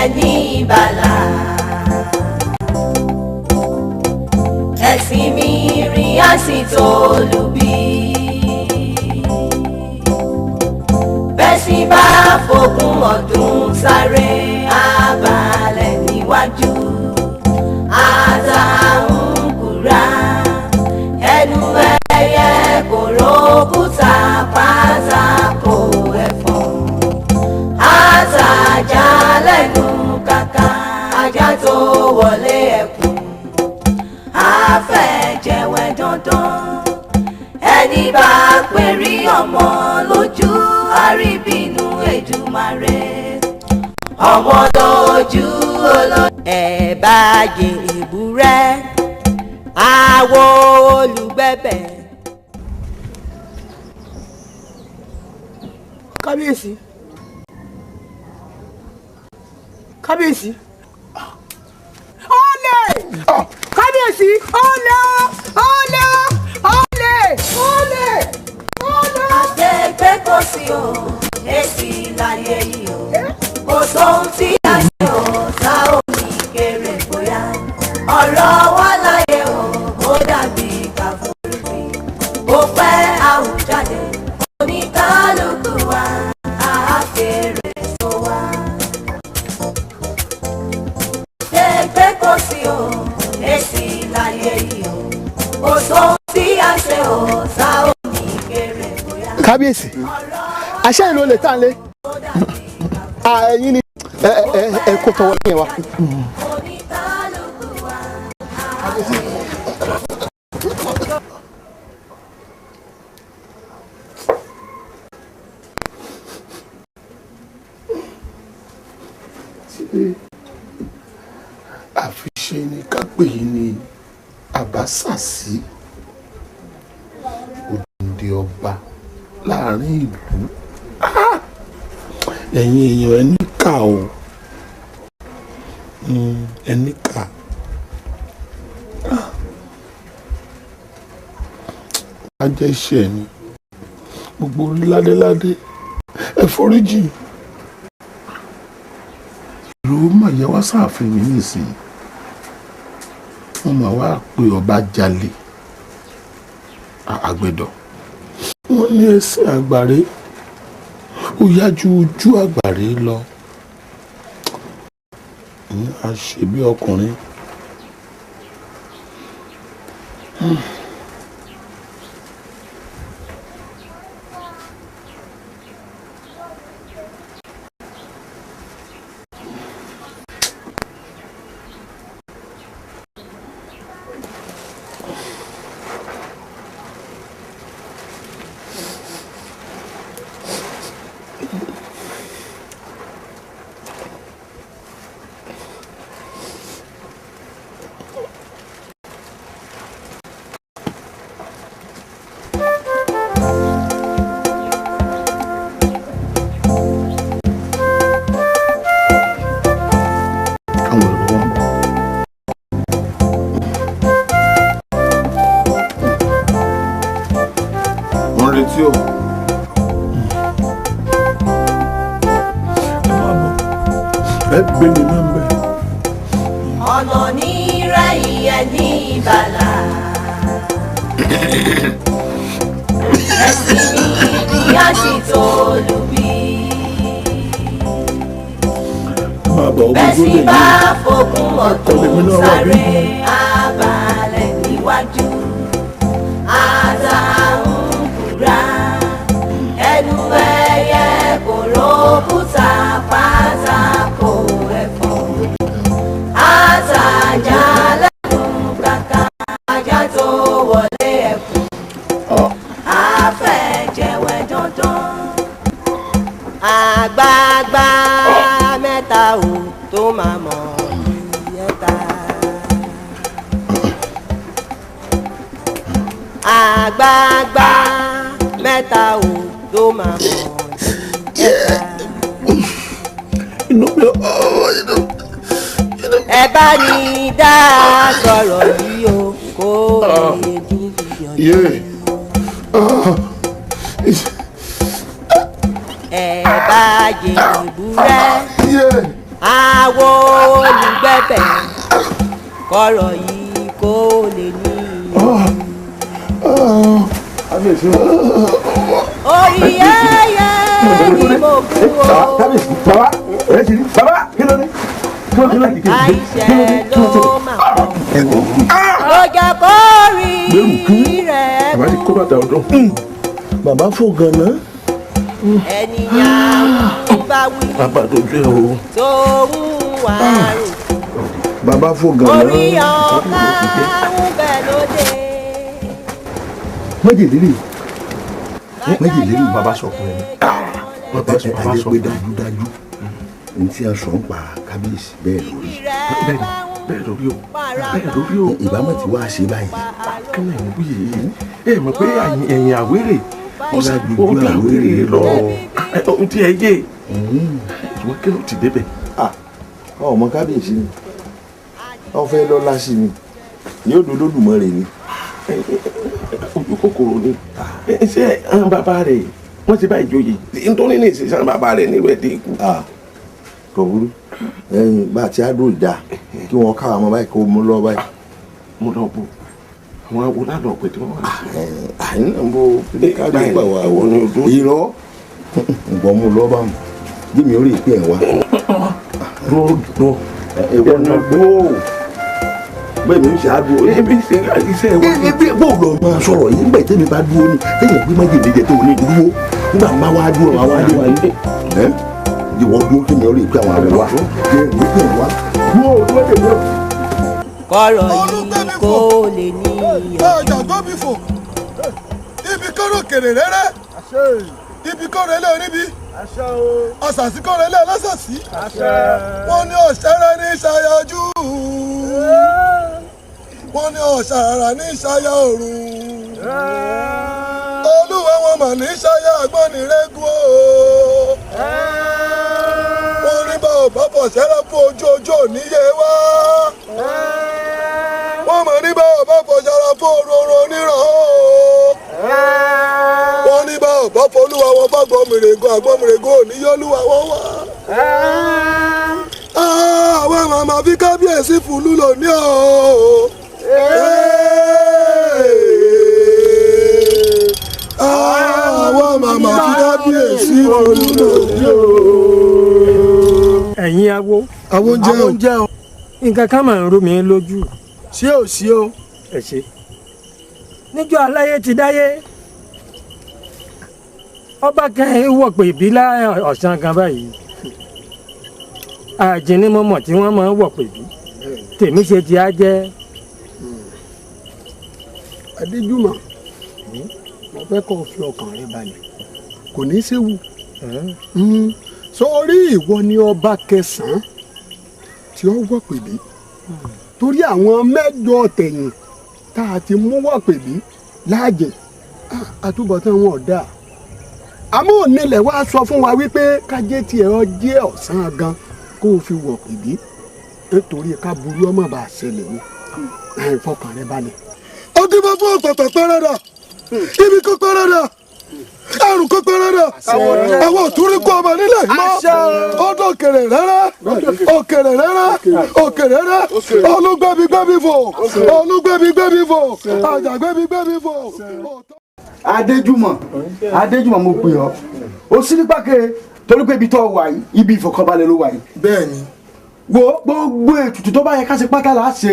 ẹni ìbàlà. Ẹ̀sìn mi rìn á sì tó lùbí. Bẹ́sìn bá fogún ọdún sáré abalẹ̀ níwájú. Àtàwọn kúra ẹnu ẹyẹ kò rókúta pátákó ẹ̀fọn. Àtàjà lẹ́nu kàkà ajá tó wọlé ẹkùn. Àfẹ̀jẹ̀wẹ̀ dandan ẹni bá pèrí ọmọ lójú àríbínú Èdùmàrè ọmọ lójú olójú. Ẹ bá yẹ èbúrẹ́ àwo olùgbẹ̀bẹ̀. Kábíyèsí, kábíyèsí, olè! Kábíyèsí, olè, olè, olè, olè, olè. Àtẹ̀gbẹ́ kò sí o, èsì láyé yìí o, kò sóhun tí a ṣe o, tá ò ní kéré bóyá. Ọ̀rọ̀ wa láyé o, ó dàbí kàfúrúfì. Kò pẹ́ àwùjáde, oníkálukú wa, àá kéré tó wá. Àtẹ̀gbẹ́ kò sí o, èsì láyé yìí o, kò sóhun tí a ṣe o, tá ò ní kéré bóyá. Kábíyèsí, àṣẹ ìlú olè tá à ń lé ẹ̀yin ni ẹ ẹ ẹ kó tọwọ́ yẹn wá. Oníkálukú wa. Ṣé àfiṣe ni ká pè é ní àbáṣàsí òdìndé ọba láàrin ìlú? Ah! Ẹ̀yin èèyàn, ẹni kà o. Ẹni kà. Ah! Á jẹ́ iṣẹ́ ni gbogbo orí ládéládé, ẹ foríjì. Ìlú mà yẹ wá sáàfin mi nísìnyí, wọ́n mà wá pé ọba jalè àgbẹ̀dọ̀. Wọ́n ní ẹsẹ̀ àgbàre ó yá ju ojú àgbàre lọ. Ní a ṣe bí ọkùnrin. Káwọn èrò wọn bọ̀. Wọ́n ń retí o. Ẹ máa bọ̀, ẹ gbé mi náà bẹ̀. Ọ̀nà ní rẹ̀yìn ẹni ìbàlà. Ẹ̀sìn mi ni a sì tó lùbí. Ẹ máa bọ̀, ogun tó lè Bẹ́sìn ní. bá fogún Kọ́lé mi ọdún náà wà bí. sáré abalẹ̀ níwájú. Àtàwọn kúra ẹnu ẹyẹ kò rókúta pátákó ẹ̀fọn. Àtàjà lẹ́nu kàkà ajá tó wọlé ẹ̀kún. Àfẹ̀jẹ̀wẹ̀ dandan. Àgbààgbà mẹ́ta ò tó máa mọ̀ ìyẹ́ta. Àgbààgbà mẹ́ta ò tó máa mọ̀ ìyẹ́ta. Inú mi ọ̀ inú. Ẹ bá ní dá sọ̀rọ̀ yìí o, kó lè níyànjú. Yé. Ah. Ẹ bá yẹ ìbúrẹ́. Yé. Àwo olùgbẹ̀bẹ̀ kọ̀rọ̀ yìí kó lè ní. Orí ẹyẹ ni mo kú o. Kábíyèsí, bàbá ẹ ti rí bàbá, kí ló dé? Kí ló dé? Àìṣẹ̀ ló máa pọ̀. Ló jẹ́ kó rí rẹ̀ Bàbá ti kó bàtà ọdún. Bàbá fò ganan. Ènìyàn bá wí Bàbá tó jẹ́ o. tó ń wà rò. Bàbá fò ganan. Orí ọ̀ká ń bẹ lóde. Májèlé rè, májèlé rè. Bàbá sọ fún ẹ. Bàbá sọ Ẹ fún pé ẹ. dájúdájú ní tí a sọ ń pa kábíyèsí bẹ́ẹ̀ lórí. Bẹ́ẹ̀ bẹ́ẹ̀ lórí o, bẹ́ẹ̀ lórí o. Ìbámu ti wá ṣe báyìí. Kílẹ̀ ń wí yìí, ẹ mọ̀ pé ẹ̀yìn àwérè ó Ó sì lágbègbè ó dún àwérè lọ ohun tí ẹ yé, ṣùgbọ́n kí ló ti débẹ̀? Ọmọ kábíyèsí ni wọ́n fẹ́ lọ́lá sí mi ní odò Olódùmarè ni. Ojú kòkòrò ni. Ṣé àwọn bàbá rẹ̀ wọ́n ti bá ìjòyè nítorí ní ìsinsìnyí àwọn bàbá rẹ̀ nílùú ẹ̀dẹ́ ikú? Kò burú, ẹyin bá a ti á dùn ìdá kí wọ́n káwọn ọmọ báyìí kó mú lọ báyìí. Mo lọ bò àwọn awo lánàá pé tí wọ́n wà. Àyìn náà bó kárí gbà wá Ìwọ ni odò. Irọ́ nǹkan mú lọ bá mu bí mi ò rí ìpín ẹ̀ wá. Dúró dúró. Ìwọ ni dúró, bẹ́ẹ̀ mi ń ṣe àdúró. Ebi ṣe iṣẹ́ wa. Ebi bó lọ máa sọ̀rọ̀ yìí nígbà tẹ́mi bá dúró ni tẹ́yìn pé májèlé jẹ tó ní dúró nígbà máa wá dúró máa wá dé wá ní. Ẹ ìwọ dúró kí mi ò rí ìpín àwọn àwọ̀ wá jẹ́ ìpín ẹ̀ wá dúró dúró dè mí. Kọ̀rọ̀ yìí kó lè ní. Ọjà tó bí fò ibi kóró kèrè rẹ́rẹ́, ibi kóró ilé oníbi, ọ̀sàsí kóró ilé ọlọ́sàsí. Wọ́n ní ọ̀sẹ̀rẹ̀ ní ṣayọjú, wọ́n ní ọ̀sàrà ní ṣayọ òrùn, olúwa wọn mà ní ṣayọ àgbọ̀nìrẹ́gùn o. Wọ́n ní bá ò bá bọ̀ sẹ́rẹ̀ fún ojú ojú òníyé wá, wọ́n mọ̀ ní bá ò bá bọ̀ sẹ́rẹ̀ fún òróró onírọ̀ o. Wọ́n ní bá ò bá fọlúwa wọn bá gbọ́mìrègùn, àgbọ́mìrègùn òníyọ́lúwa wọn wá. Àwọn màmá fi kábíyèsí fúlú lónìí o. Àwọn màmá fi kábíyèsí fúlú lónìí o. Ẹ̀yin awo. Àwọn oúnjẹ o. Nǹkan kan máa ń rú mi lójú. Ṣé ò sí o? Ẹ ṣe. Níjọ́ aláyé ti dáyé, ọba kan ẹ wọ̀ pé bí lá ọ̀sán kan báyìí. Àjìní mo mọ̀ tí wọ́n máa ń wọ̀ pé bí. Tèmi ṣe ti á jẹ́. Adéjúmọ̀, mo fẹ́ kó o fi ọkàn rẹ balẹ̀, kò ní í séwu. Sórí ìwọ ni ọba kẹsàn-án tí ó wọ̀ pèbí, torí àwọn mẹ́jọ tẹ̀yìn tá a ti mú wọ̀ pèbí láàjẹ̀ àtúbọ̀tán wọn ò dáa. Àmọ́ onílẹ̀ wa sọ fún wa wípé kájé tiẹ̀ ọ jẹ́ ọ̀sán gan kó o fi wọ̀ pèbí nítorí ká burú ọmọ bá a ṣẹlẹ̀ ni. Fọkàn rẹ balẹ̀. Ó dìbò fún ọ̀pọ̀pọ̀ pẹ́rẹ́dà, ibi kó pẹ́rẹ́dà, àrùn kó pẹ́rẹ́dà, àwọn òtúrí kó ọmọ nílẹ̀ mọ́. Ọdún òkèrè rẹ́rẹ́, òkèrè rẹ́rẹ́, òkèrè rẹ́rẹ́. Olúgbẹ́bí gbẹ́bí fò, olúgbẹ́bí gbẹ́bí fò, àjàgbẹ́bí gbẹ́bí fò. Adéjùmọ̀, Adéjùmọ̀, mo pè ọ́ o sí nípa kéré torí pé ibi tó wà yìí, ibi ìfọ̀kànbalẹ̀ ló wà yìí. Bẹ́ẹ̀ni. Wo gbogbo ètùtù tó bá yẹ ká ṣe pátá là á ṣe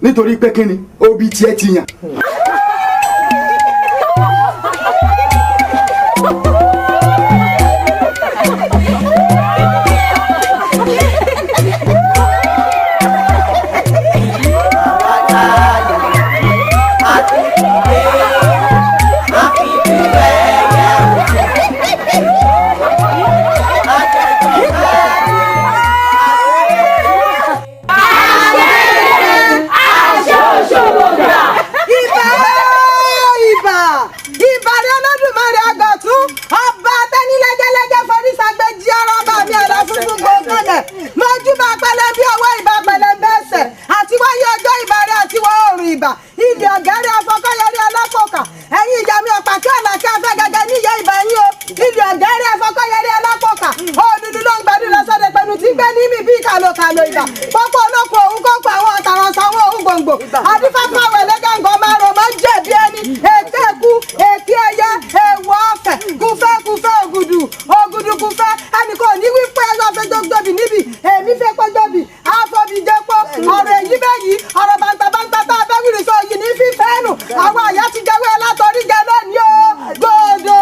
nítorí pé kíni obì tiẹ̀ ti yàn. Ibà, ibà, ibà ni Olódùmarè àgọ̀tún ọba tẹ́nilẹ́gẹ́lẹ́gẹ́ forísàgbéjì ọ̀rọ̀ ọba mi ọ̀rọ̀ funfun gbọ̀ngànlẹ̀ mọ́júbà pẹlẹbí ọwọ́, ìbà pẹlẹbẹ ẹsẹ̀ àti wáyé ọjọ́, ìbà rẹ̀ àti wọ́ oòrùn, ìbà ilẹ̀ ọ̀gẹ́rẹ́ afọkọ́yọrí ọlọ́pọ̀kà. Ẹ̀yin ìyá mi ọ̀pá kí ọ̀nà kí afẹ́ gẹ́gẹ́ níyẹ́, ìbà yín o. Ilẹ̀ ọ̀gẹ́rẹ́ afọkọ́yọrí ọlọ́pọ̀kà òdùdú ló ń gbàdúrà sọ́dẹ̀ pẹ̀lú tí ń gbé ní mi bí kàlòkàlò ìgbà pópó olóko òun kó pa àwọn ọ̀tàrànṣà àwọn òun gbòǹgbò adífáfá àwọn ẹlẹ́gàngàn máa rò máa ń jẹ̀bi ẹni èké eku èké ẹyẹ èèwọ̀ ọ̀fẹ́ kúfẹ́ kúfẹ́ ògùdù ògùdù kúfẹ́ ẹnì kò ní wí pé ẹjọ́ fẹ́ gbòbì níbi èmi fẹ́ pé gbòbì àfọ̀bìjẹ́pọ̀ ọ̀rọ̀ èyí bẹ́yìí ọ̀rọ̀ bàǹtàbàǹtà tá a fẹ́ wíri sọ yìí ní fífẹ́ nù àwọn àyà ti jẹ́wé látọrí jẹ lónìí o gbòdò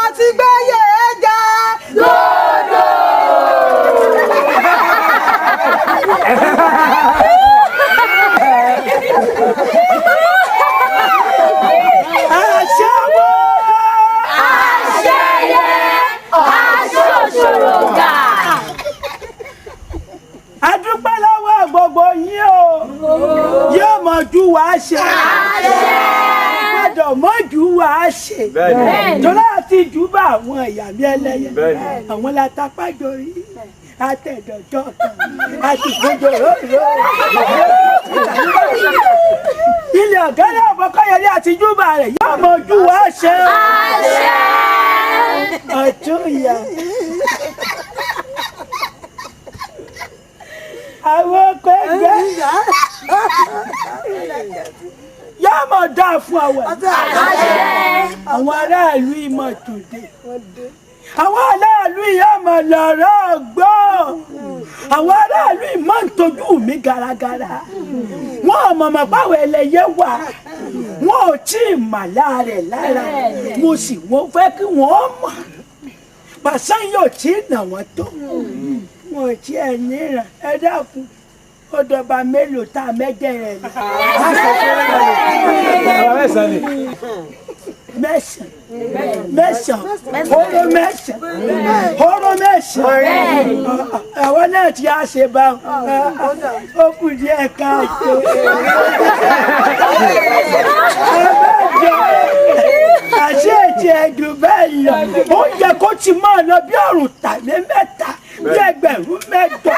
àti gbẹ́yẹ̀ ẹ jẹ gbòdò. Aṣẹ́wó! Aṣẹ́yẹ! Aṣòṣòrògà! A dúpẹ́ lọ́wọ́ gbogbo yín o yóò mọ̀ ju wàá ṣe gbọ́dọ̀ mọ̀ ju wàá ṣe torí àti júbà àwọn ìyá mi ẹlẹ́yẹ àwọn látàpájọ rí àtẹ̀dọ̀jọ́ kan àti gbogbo ròrò ilẹ̀ ọ̀gẹ́rẹ́ ọ̀bọ̀kọ́yẹlé àti júbà rẹ̀ yóò mọ̀ ju wàá ṣe ọ̀tún ìyá. Àwọn ọkọ̀ ẹgbẹ́ yóò mọ̀ dáa fún àwọn àwọn aráàlú ìmọ̀ tòde àwọn aráàlú yóò mọ̀ lọ́rọ̀ gbọ́ àwọn aráàlú ìmọ̀ ń tọ́jú mi garagara wọn ò mọ̀mọ́ báwo ẹlẹ́yẹ wà wọn ò tí ì mà láàrẹ̀ lára mo sì wọ́n fẹ́ kí wọ́n mọ̀ pàṣán yóò tí ì nà wọ́n tó wọn ò tí ẹ̀ níran ẹ dákun ó dọba mélòó tá a mẹ́jẹ rẹ̀ lọ. Mẹ́sàn mẹ́sàn hóró mẹ́sàn hóró mẹ́sàn àwọn náà ti á ṣe bá ó kù díẹ̀ káàtó. Abẹ́jọ àṣé ètí ẹ̀dùn bẹ́ẹ̀ lọ ó yẹ kó ti máa lọ bí ọ̀rùn tàbí mẹ́ta bí ẹgbẹ̀rún mẹ́jọ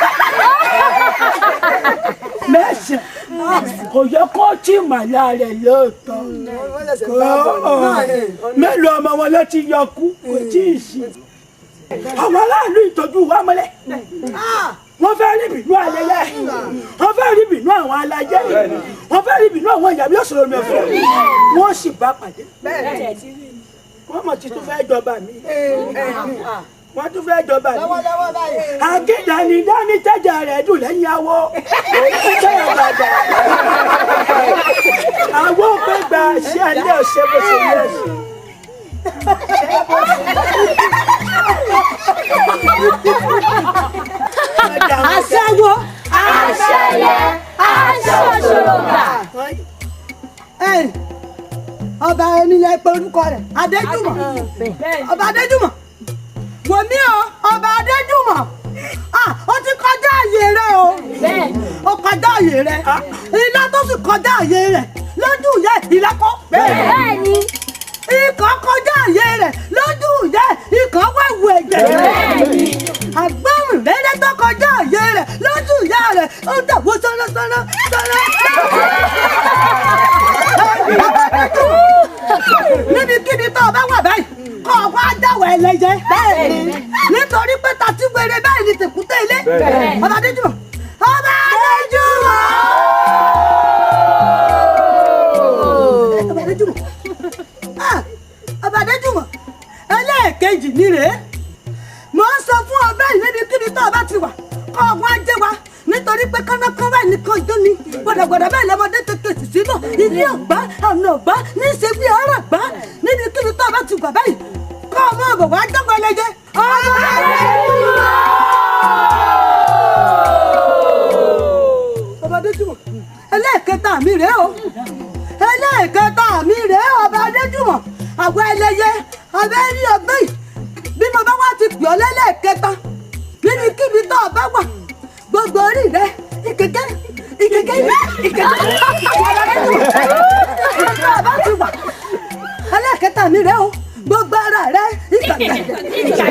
mẹ́sàn-án kò yẹ kó tí màlá rẹ̀ lóòótọ́ mélòó ọmọ wọn ló ti yọ kú kò tí ì sí. Àwọn aráàlú ìtọ́jú wa mọ́lẹ̀ wọ́n fẹ́ rí ìbínú alẹ́yẹ wọ́n fẹ́ rí ìbínú àwọn alájẹ́ wọ́n fẹ́ rí ìbínú àwọn ìyàwó òṣèlú mẹ́fọ́ wọ́n sì bá pàdé wọ́n mọ̀ tí tún fẹ́ jọba mi wọ́n tún fẹ́ jọba mi akíndani dání tẹ́jà rẹ̀ dùn lẹ́yìn awọ tẹ́yà bàbà àwọn òpè gba ṣé alẹ́ ọ̀sẹ̀ bó ṣe yẹ ẹ̀sìn. Aṣẹ́wó! Aṣẹ́yẹ! Aṣòṣòrògà! Ọba ẹni lẹ pé orúkọ rẹ̀ Adéjùmọ̀ ọba Adéjùmọ̀ wò mí o ọba Adéjùmọ̀ ó ti kọjá àyè rẹ o ó kọjá àyè rẹ ilá tó sì kọjá àyè rẹ lójú ìyá ìlákọ. Bẹ́ẹ̀ni. Ikọ̀ kọjá àyè rẹ̀ lójú ìyá ikọ̀ wẹ̀wù ẹ̀jẹ̀. Bẹ́ẹ̀ni. Àgbọ̀rùn rẹ́rẹ́ tó kọjá àyè rẹ̀ lójú ìyá rẹ̀ ó dàgbò sọ́nà sọ́nà sọ́nà. Níbikíbi tó o bá wà báyìí kọ́ ọ wá dáwọ̀ ẹlẹ́yẹ. Nítorí pé tàtí wéré báyìí ni tèkúté ilé. Ọba Adéjùmọ̀. Ọba Adéjùmọ̀. Ọba Adéjùmọ̀. Ọba Adéjùmọ̀ ẹlẹ́ẹ̀kejì ni rèé mo ń sọ fún ọbẹ̀ yìí níbikíbi tó o bá ti wà kọ́ ọ̀gbọ́n ajé wa nítorí pé kánákán báyìí nìkan ìjọ ni gbọ̀dọ̀gbọ̀dọ̀ báyìí lọ́mọdé tètè sì sínú ilé ọ̀gbá ọ̀nà ọ̀gbá ní í ṣe bí ọ̀rọ̀ gbá níbikíbi tó o bá ti wà báyìí kọ́ ọmọ ọ̀bọ̀ wá dọ́gba ẹlẹ́jẹ́. Ọba Adéjùmọ̀. Ọba Adéjùmọ̀ ẹlẹ́ẹ̀kẹta mi rèé o ẹlẹ́ẹ̀kẹta mi rèé ọba Adéjùmọ̀ àwọn ẹlẹ́yẹ abẹ́ rí ọgbẹ́ yìí bí mo bá wá ti pè ọ́ lẹ́lẹ́ẹ̀kẹta níbikíbi tó o bá wà gbogbo orí rẹ ìkẹkẹ ìkẹkẹ ìkẹkẹ tó o bá ti wà ẹlẹ́ẹ̀kẹta mi rèé o gbogbo ara rẹ ìkẹkẹ ìkẹkẹ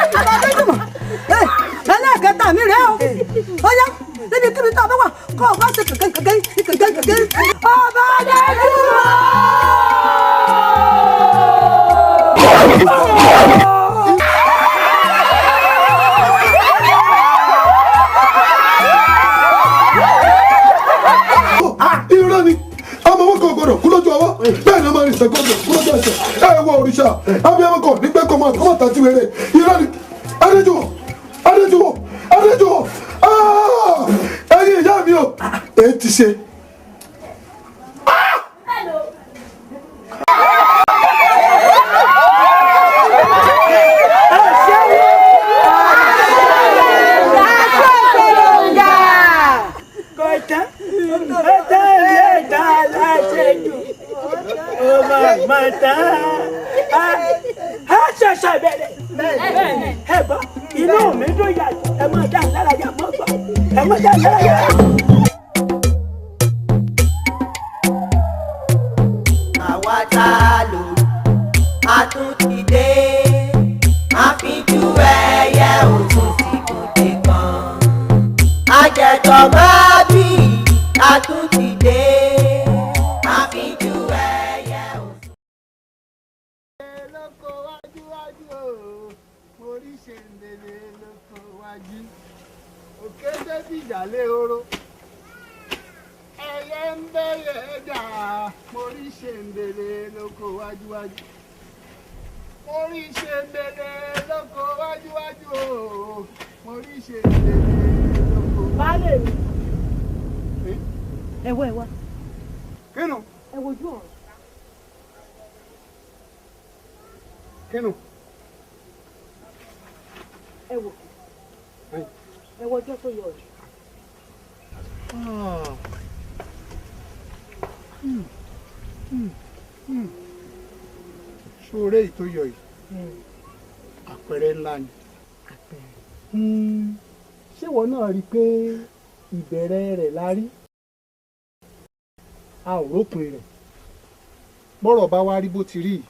ọba Adéjùmọ̀ ẹlẹ́ẹ̀kẹta mi rèé o ó yá níbikíbi tó o bá wà kó o wá ṣe kẹ̀kẹ́ kẹ̀kẹ́ kẹ̀kẹ́ kẹ̀kẹ́ ọba Adéjùmọ̀. ẹsẹ̀ kọ́dọ̀ kúrọ́jọ́ ẹsẹ̀ ẹ wọ òrìṣà abiyamọ kọ nígbẹ́ kọ́ máa kọ́ máa tàtí wẹ̀rẹ̀ irọ́ ni Adéjùwọ̀n Adéjùwọ̀n Adéjùwọ̀n ẹ̀yin ìyá mi o èyí ti ṣe. Ṣẹ̀ṣẹ̀ bẹ̀rẹ̀ ẹ gbọ́ inú mi dùn yàtọ̀ ẹ má dá lára yà mọ́ gbọ́ ẹ má dá lára yà. Àwa tá a lò a tún ti dé àfijú ẹyẹ òtún ti gòdè kan àjẹjọ máa bí a tún ti dé àfijú ẹyẹ òtún. Lóko wájú wájú o orí ṣe ń lele lóko wájú òkè débi ìjàlé oró ẹyẹ ń bẹyẹ dà orí ṣe ń lele lóko wájú wájú orí ṣe ń lele lóko wájú wájú o orí ṣe ń lele lóko. Baálé mi. Ẹ wá ẹ wá. Kínú. Ẹ wojú ọ̀run. Kínú. Ẹ wò ẹ wo ọjọ́ tó yọ ọ̀rẹ́. Sóòrè yìí tó yọ yìí àpẹẹrẹ ńlá ni. Ṣé ìwọ náà rí i pé ìbẹ̀rẹ̀ rẹ̀ la rí a ò rópin rẹ̀ bọ́rọ̀ bá wá rí bó ti rí yìí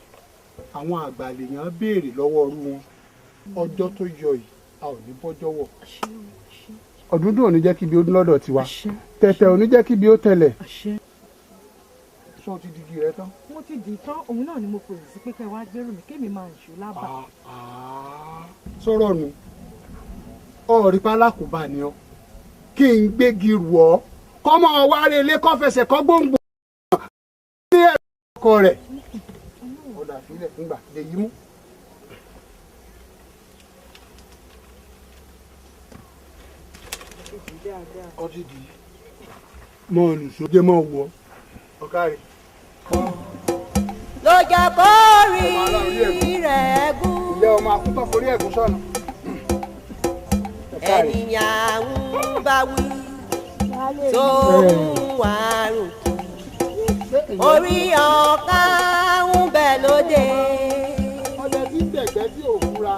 àwọn àgbà lèèyàn béèrè lọ́wọ́ ọrú wọn ọjọ́ tó yọ yìí a ò ní bọ́jọ́ wọ̀ ọdúndún ò ní jẹ́ kí ibi ó dún lọ́dọ̀ tiwa tẹ̀tẹ̀ ò ní jẹ́ kí ibi ó tẹ̀lẹ̀. Ṣé o ti digi rẹ tán? Mo ti dì í tán òun náà ni mo pè sí pé kẹ́ wá gbérù mi kémi máa ń ṣù lábà. Sọ̀rọ̀ nu ọ̀rí pálákùbà ni ọ kí n gbégi rù ọ́ kọ́mọ wa relé kọ́ fẹsẹ̀ kọ́ gbòǹgbò ní ẹ̀rọ ọkọ rẹ̀ ọ̀dà àfilẹ̀ ńgbà lè yí mú. Ọtí di mọ olùsọ jẹ mọ wọ ọkàrí. Ló jẹ́ kó rí rẹ̀ gún. Ilé ọmọ akúntàn forí ẹ̀gún sọ̀nà. Ènìyàn ń bá wí tó ń wá rùn kì orí ọ̀ká ń bẹ lóde. Ọjà tí ń dẹ̀gbẹ́ tí ò fura.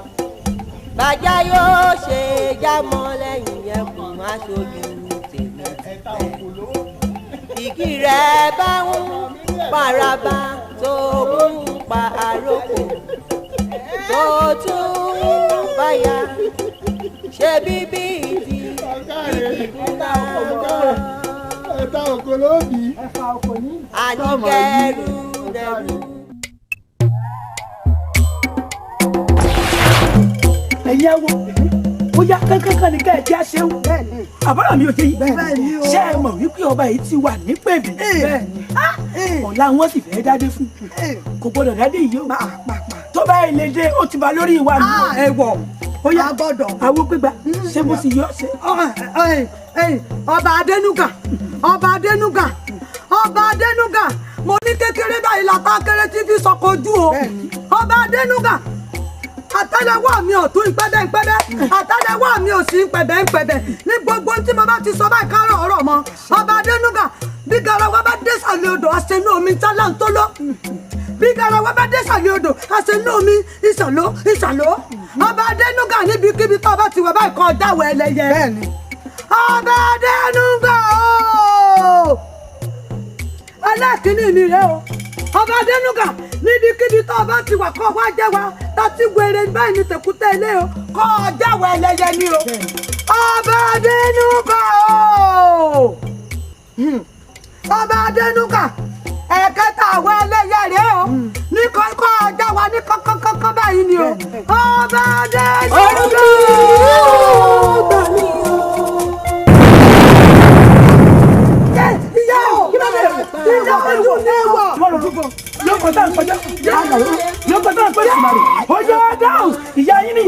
Bàjá yóò ṣe jámọ́ lẹ́yìn ẹkùn aṣojú tèmi tìfẹ́. Ìgì rẹ̀ bá ń paraba tó ń pa àròkò tó tún ń fàyà ṣe bíbí ìdí ìdí ẹ̀ta òkò ló bì í. Àníkẹ́rù rẹ̀rù. Ẹ̀yin ẹ wo bóyá kankankan ni ká ẹ jẹ́ àṣẹwò àbúrò mi ò ṣe yìí ṣé ẹ mọ̀ wípé ọba yìí ti wà nípèbí ọ̀la wọn sì fẹ́ dádé fún kò gbọdọ̀ dádé yìí o tó bá yìí lè dé ó ti ba lórí ìwà mi. Ẹ wọ̀ ó yá àwọn gbígbà ṣé mo sì yọ ṣe. Ọba Adénúgà Ọba Adénúgà Ọba Adénúgà mo ní kékeré báyìí lápá kéré tí fi sọkò ojú o Ọba Adénúgà àtẹ́lẹwọ́ mi ọ̀tún ìpẹbẹ ìpẹbẹ àtẹ́lẹwọ́ mi òsì ìpẹbẹ ìpẹbẹ ní gbogbo tí mo bá ti sọ báyìí kárọ ọ̀rọ̀ mọ́ Ọba Adénúgà bí garawa bá dé sàlẹ̀ odò àṣẹnú omi tálá ń tó lọ bí garawa bá dé sàlẹ̀ odò àṣẹnú omi ìsàló ìsàló Ọba Adénúgà níbikíbi tó bá ti wà báyìí kọ dáwọ ẹlẹ́yẹ Ọba Adénúgà ooo ẹlẹ́kìnní mi rẹ o Ọba Adénúgà níbikíbi tó bá ti wà kọ́ wá jẹ́ wa tàti wèrè báyìí ní tẹ̀kútẹ́ ilé o kọ́ ọjàwọ̀ ẹlẹ́yẹ ni o Ọba Adénúgà o Ọba Adénúgà ẹ̀kẹta àwọn ẹlẹ́yẹ rẹ o ní kọ́ ọjà wa ní kọ́kọ́kọ́kọ́ báyìí ni o Ọba Adénúgà ìyá o kí ló dé ìyá ojú ní ẹwà. Lóko tá a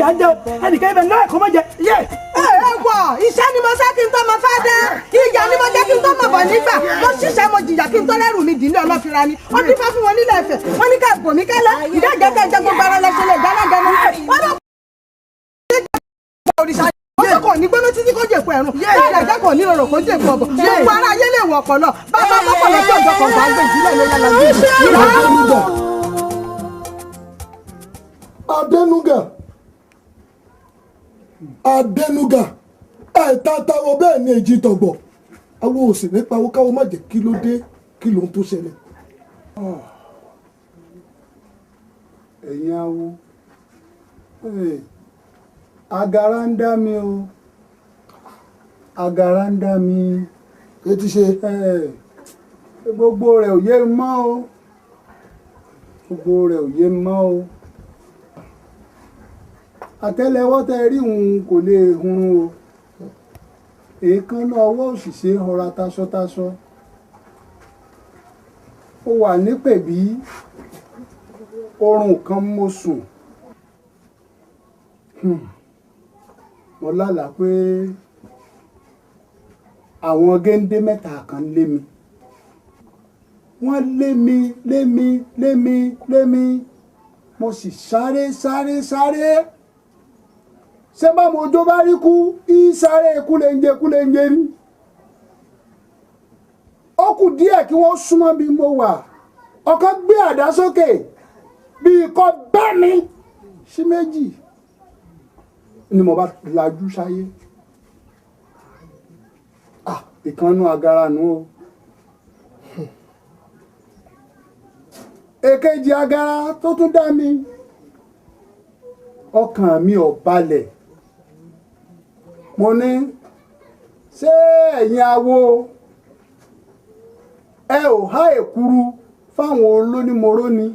yà ń jẹ o, ẹnìkan ibẹ̀ náà kọ́ mọ́ jẹ yé. Ẹ ẹ wọ iṣẹ́ ni mo sá kí n tó mọ fẹ́ dá, ìyà ni mo jẹ́ kí n tó mọ̀ bọ̀ nígbà, mo ṣiṣẹ́ mo jìyà kí n tó lẹ́rù mi dìílé ọlọ́fira ni. Ó dífá fún wọn nílẹ̀ Ifẹ̀, wọ́n ní ká bò mí kẹ́lẹ́, ìdá ìjẹ́kẹ́ jẹ́ gbogbo ara lẹ́sẹ̀ lè dáná gẹ́nu. Wọ́n lọ òrìṣà wọ́n tó kàn ní gbóná títí kó jèpo ẹ̀rùn, bẹ́ẹ̀ lẹ́jẹ̀ kò ní rọrùn kó jèpo ọ̀bọ̀. Gbogbo ara ayé lè wọ̀ ọ̀pọ̀lọ, bàbá mọ́kànlá tí òjò kan gbà gbé ìdílé ló yára jù. Adénúgà, Adénúgà, ẹ̀ta táwọn bẹ́ẹ̀ ni èjì tọ̀gbọ̀, àwọn òsì nípa owó káwọn má jẹ́. Kí ló dé? Kí ló ń tó ṣẹlẹ̀? Ẹ̀yin awo, agara ń dá mi o, agara ń dá mi. Etí ṣe. Gbogbo rẹ̀ ò yé mi mọ́ o, gbogbo rẹ̀ ò yé mi mọ́ o. Àtẹ́lẹwọ́ tẹ rí òun kò lè hunrun o, èékánná ọwọ́ òṣìṣẹ́ ọra taṣọtaṣọ. Ó wà nípèbí, oorun kan mo sùn. Mo lálàá pé àwọn géńdé mẹ́ta kan lé mi, wọ́n lé mi lé mi lé mi lé mi, mo sì sáré sáré sáré. Ṣé bá mo jó bá rí kú í sáré kúlẹ̀ǹjẹ kúlẹ̀ǹjẹ ni. Ó kù díẹ̀ kí wọ́n súnmọ́ bí mo wà, ọ̀kan gbé àdá sókè bíi kọ́ bá mi sí méjì ni mo bá lajú sáyé. Ah, ìkànnú agara nù o. Èkejì agara tó tún dá mi, ọkàn mi ò balẹ̀. Mo ní, ṣé ẹ̀yin awo ẹ ò há èkuru fáwọn olónímọ̀ró ni,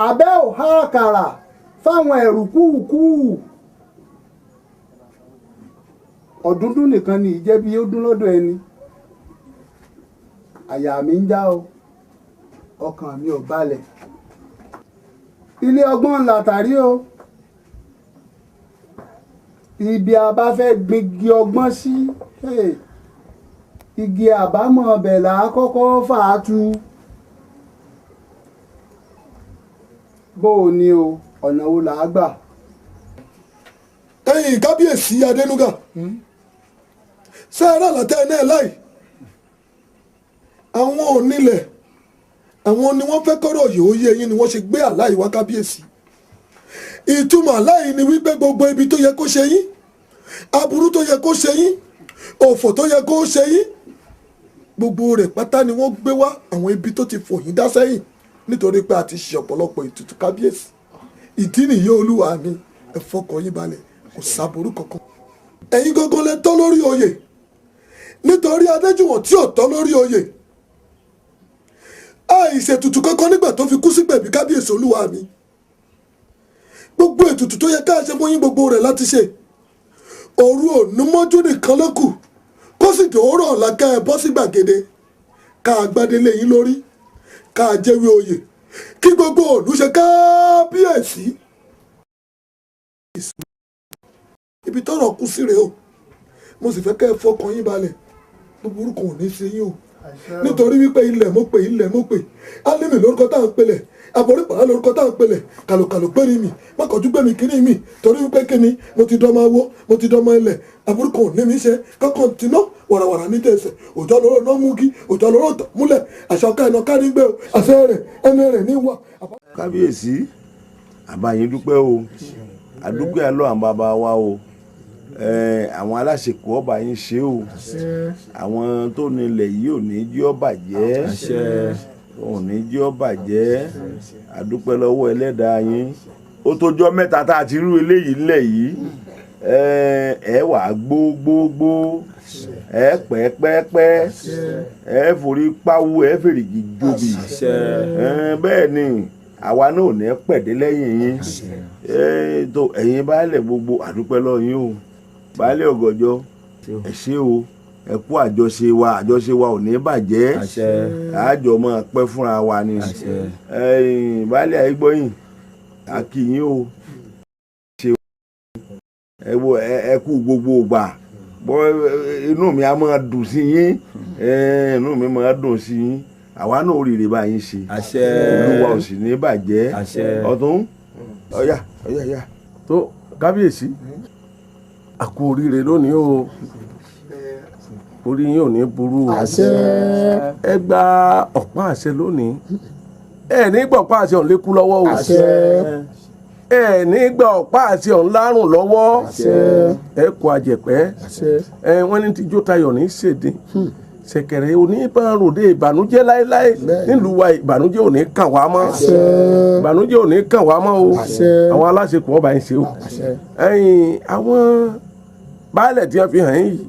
àbẹ́ ò há àkàrà fáwọn ẹ̀rù kúùkúù? Ọ̀dúndún nìkan ni ìjẹ́ bí ó dún lọ́dọ̀ ẹni. Àyà mi ń já o, ọkàn mi ò balẹ̀. Ilé ọgbọ́n làtàrí o, ibi a bá fẹ́ gbingi ọgbọ́n sí, igi àbámọ̀ ọbẹ̀ là á kọ́kọ́ fà á tu. Bó o ní o, ọ̀nà wo là á gbà? Ẹ̀yin kábíyèsí Adénúgà, ṣé ẹ rà látẹ náà láì àwọn onílẹ̀, àwọn ni wọ́n fẹ́ kọ́rọ̀ yìí ó yé yín ni wọ́n ṣe gbé àlá yìí wá kábíyèsí. Ìtumọ̀ àlá yìí ni wípé gbogbo ibi tó yẹ kó ṣe yín, aburú tó yẹ kó ṣe yín, òfò tó yẹ kó ṣe yín, gbogbo rẹ̀ pátá ni wọ́n gbé wá, àwọn ibi tó ti fò yín dá sẹ́yìn, nítorí pé a ti ṣe ọ̀pọ̀lọpọ̀ ètùtù kábíyèsí. Ìdí nìyí olúwa mi, ẹ fọkàn yín balẹ̀, kò sáburú kankan. Ẹ̀yin gangan lẹ tọ́ lórí oyè, nítorí Adéjùwọ̀n tí ò tọ́ lórí oyè, àìṣètùtù kankan nígbà tó fi kú sí pẹ̀bí kábíyèsí olúwa mi. Gbogbo ètùtù tó yẹ ká ṣe fún yín, gbogbo rẹ̀ láti ṣe. Òru òní mọ́jú nìkan ló kù, kó sì dòórọ̀ ọ̀la ká ẹ bọ́ sí gbàgede, ká a gbádélé yín lórí, ká a jẹ́wé oyè, kí gbogbo òlú ṣe kábíyèsí. Ibi tọ́rọ̀ kú sí rèé o, mo sì fẹ́ kẹ́ ẹ fọkàn yín balẹ̀, gbogbo orúkọ ò ní ṣe yín o, nítorí wípé ilẹ̀ mo pè, ilẹ̀ mo pè, álímì lórúkọ tá à ń pelẹ̀, àbọ̀rípàá lórúkọ tá à ń pelẹ̀, kàlòkàlò gbérí mi, mọ́kànjú gbé mi kíní mi, torí wípé kíni mo ti dọ́mọ awó, mo ti dọ́mọ ilẹ̀, àbúrúkọ ò ní mi ṣe, kọ́kàn tìǹà wàràwàrà ní tẹ̀sẹ̀, òjò lóró náà mú kí, òjò lóró tọ̀ múlẹ̀, àṣà ọ̀ká ẹ̀nà kárí gbé o, àṣẹ rẹ̀ ẹnu rẹ̀ ní wà. Kábíyèsí, àbáyín dúpẹ́ o, àdúpẹ́ àlọ́ àwọn bàbá wa o, àwọn aláṣekọ ọba yín ṣe o, àwọn tó nílẹ̀ yìí ò ní jí ó bàjẹ́, ò ní jí ó bàjẹ́, àdúpẹ́ lọ́wọ́ ẹlẹ́dàá yín. Ó tójọ́ mẹ́ta tá a ti rú eléyìí ńlẹ̀ yìí, ẹ wà gbógbógbó, ẹ pẹ́pẹ́pẹ́, ẹ forí pawú, ẹ fèrègì jobi, bẹ́ẹ̀ ni àwa náà ò ní pẹ̀dé lẹ́yìn yín. Tó ẹ̀yin baálẹ̀ gbogbo, àdúpẹ́ lọ́wọ́ yín o, baálẹ̀ ọ̀gànjọ́, ẹ ṣé o, ẹ kú àjọṣe wa, àjọṣe wa ò ní bàjẹ́, àjọ máa pẹ́ fúnra wa ni. Baálẹ̀ Àìgbọ́yìn, a kí yín o, ṣe Ẹ wo ẹ kú gbogbo ìgbà bọ́ inú mi á máa dùn sí yín, inú mi máa dùn sí yín. Àwa náà ó rèrè bá yín ṣe, ìlú wa ò sì ní bàjẹ́. Ọ̀tún ọ̀yà ọ̀yà ọ̀yà. Tó kábíyèsí, a kú oríire lónìí o, orí yín ò ní burú o. Ẹ gba ọ̀pá àṣẹ lónìí, ẹ ní gba ọ̀pá àṣẹ ọ̀hún lékú lọ́wọ́ o, ẹ ní gba ọ̀pá àṣẹ ọ̀hún lárùn lọ́wọ́. Ẹ kó àjẹpẹ́, ẹ wọ́n ní tíjó tayọ̀ ní ṣèdè ṣẹ̀kẹ̀rẹ̀ oníbàròdé ìbànújẹ́ láéláé nílùú wa. Ìbànújẹ́ ò ní kàn wá mọ́, ìbànújẹ́ ò ní kàn wá mọ́ o. Àwọn aláṣepọ̀ ọba ń ṣe o. Ẹ̀yin àwọn baálẹ̀ tí wọ́n fi hàn yín yìí,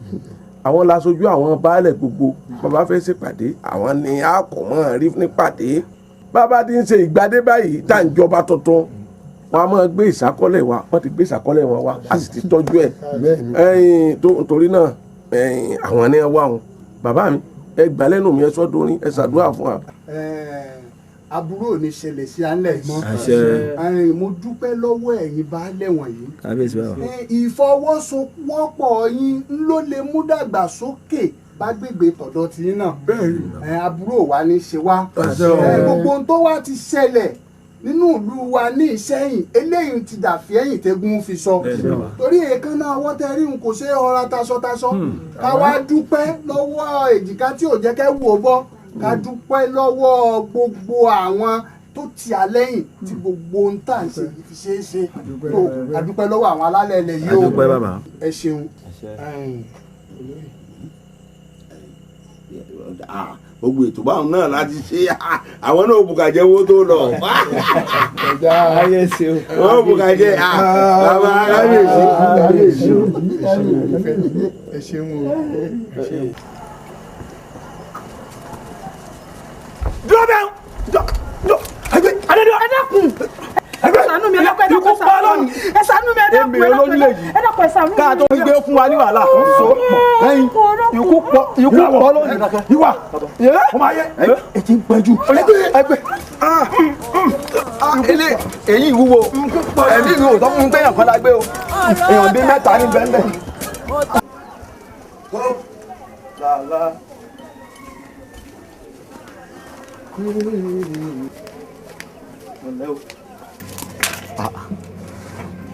àwọn laṣojú àwọn baálẹ̀ gbogbo. Bàbá fẹ́ ṣèpàdé, àwọn ni a kò mọ̀ rí nípàdé. Bàbá ti ń ṣe ìgbadé báyìí tá à ń jọba tuntun, wọn a máa gbé ìsákọ́lẹ̀ wa. Wọ́n ti gbé ìsákọ́lẹ̀ wọn wá, a sì ti tọ́jú ẹ̀. Ẹ̀yin tó nítorí náà, ẹ̀yin àwọn ni ẹ wá wọn. Bàbá mi, ẹ gbà lẹ́nu mi, ẹ sọ́ dorin, ẹ ṣàdúrà fún wa. Aburú ò ní ṣẹlẹ̀ sí alẹ́ mọ́. Mo dúpẹ́ lọ́wọ́ ẹ̀yin baálẹ̀ wọ̀nyí. Ìfọwọ́sowọ́pọ̀ yín ló lè mú dàgbàsókè bágbègbè tọ̀dọ̀ tí yín náà. Aburú ò wá ní ṣe wá. Gbogbo ohun tó wá ti ṣẹlẹ̀ nínú ìlú wa ní Ìṣẹ́yìn, eléyìí ti dàfí ẹ̀yìn tẹ́gùn fi sọ. Torí èékánná ọwọ́ tẹ rí n kò ṣe é ọra taṣọtaṣọ. Ká wá dúpẹ́ lọ́wọ́ èjìká tí ò jẹ́ kẹ́ wò ó bọ́. Ká dúpẹ́ lọ́wọ́ gbogbo àwọn tó ti àlẹ́yìn tí gbogbo ohun tá à ń ṣe yìí fi ṣeé ṣe. Tó a dúpẹ́ lọ́wọ́ àwọn alálẹ̀ ilẹ̀ yìí o. Ẹ ṣeun. Gbogbo ètò báwọn náà láti ṣe, àwọn náà bùkàjẹ́ owó tó lọ. Wọ́n bùkàjẹ́ bàbá kábíyèsí. Ẹ ṣeun o. Dúró bẹ́ẹ̀ dúró ẹgbẹ́ adédọ́ ẹ dákun, ẹ ṣàánú mi, ẹ dákun, ẹ ṣàánú mi, ẹ ṣàánú mi, ẹ dákun, ẹ dákun, ẹ ṣàánú mi. Ká tó gbé fún wa ní wàhálà fún so lẹ́yìn ikú pọ̀, ikú pọ̀ lónìí. Ìwà ọmọ ayé ẹ ti ń pẹ́jù. Ẹgbẹ́ ilé èyí ìwúwo ẹ̀mí mi ò sọ fún mi pé èèyàn kan la gbé o, èèyàn bíi mẹ́ta ní bẹ́ẹ̀ bẹ́ẹ̀.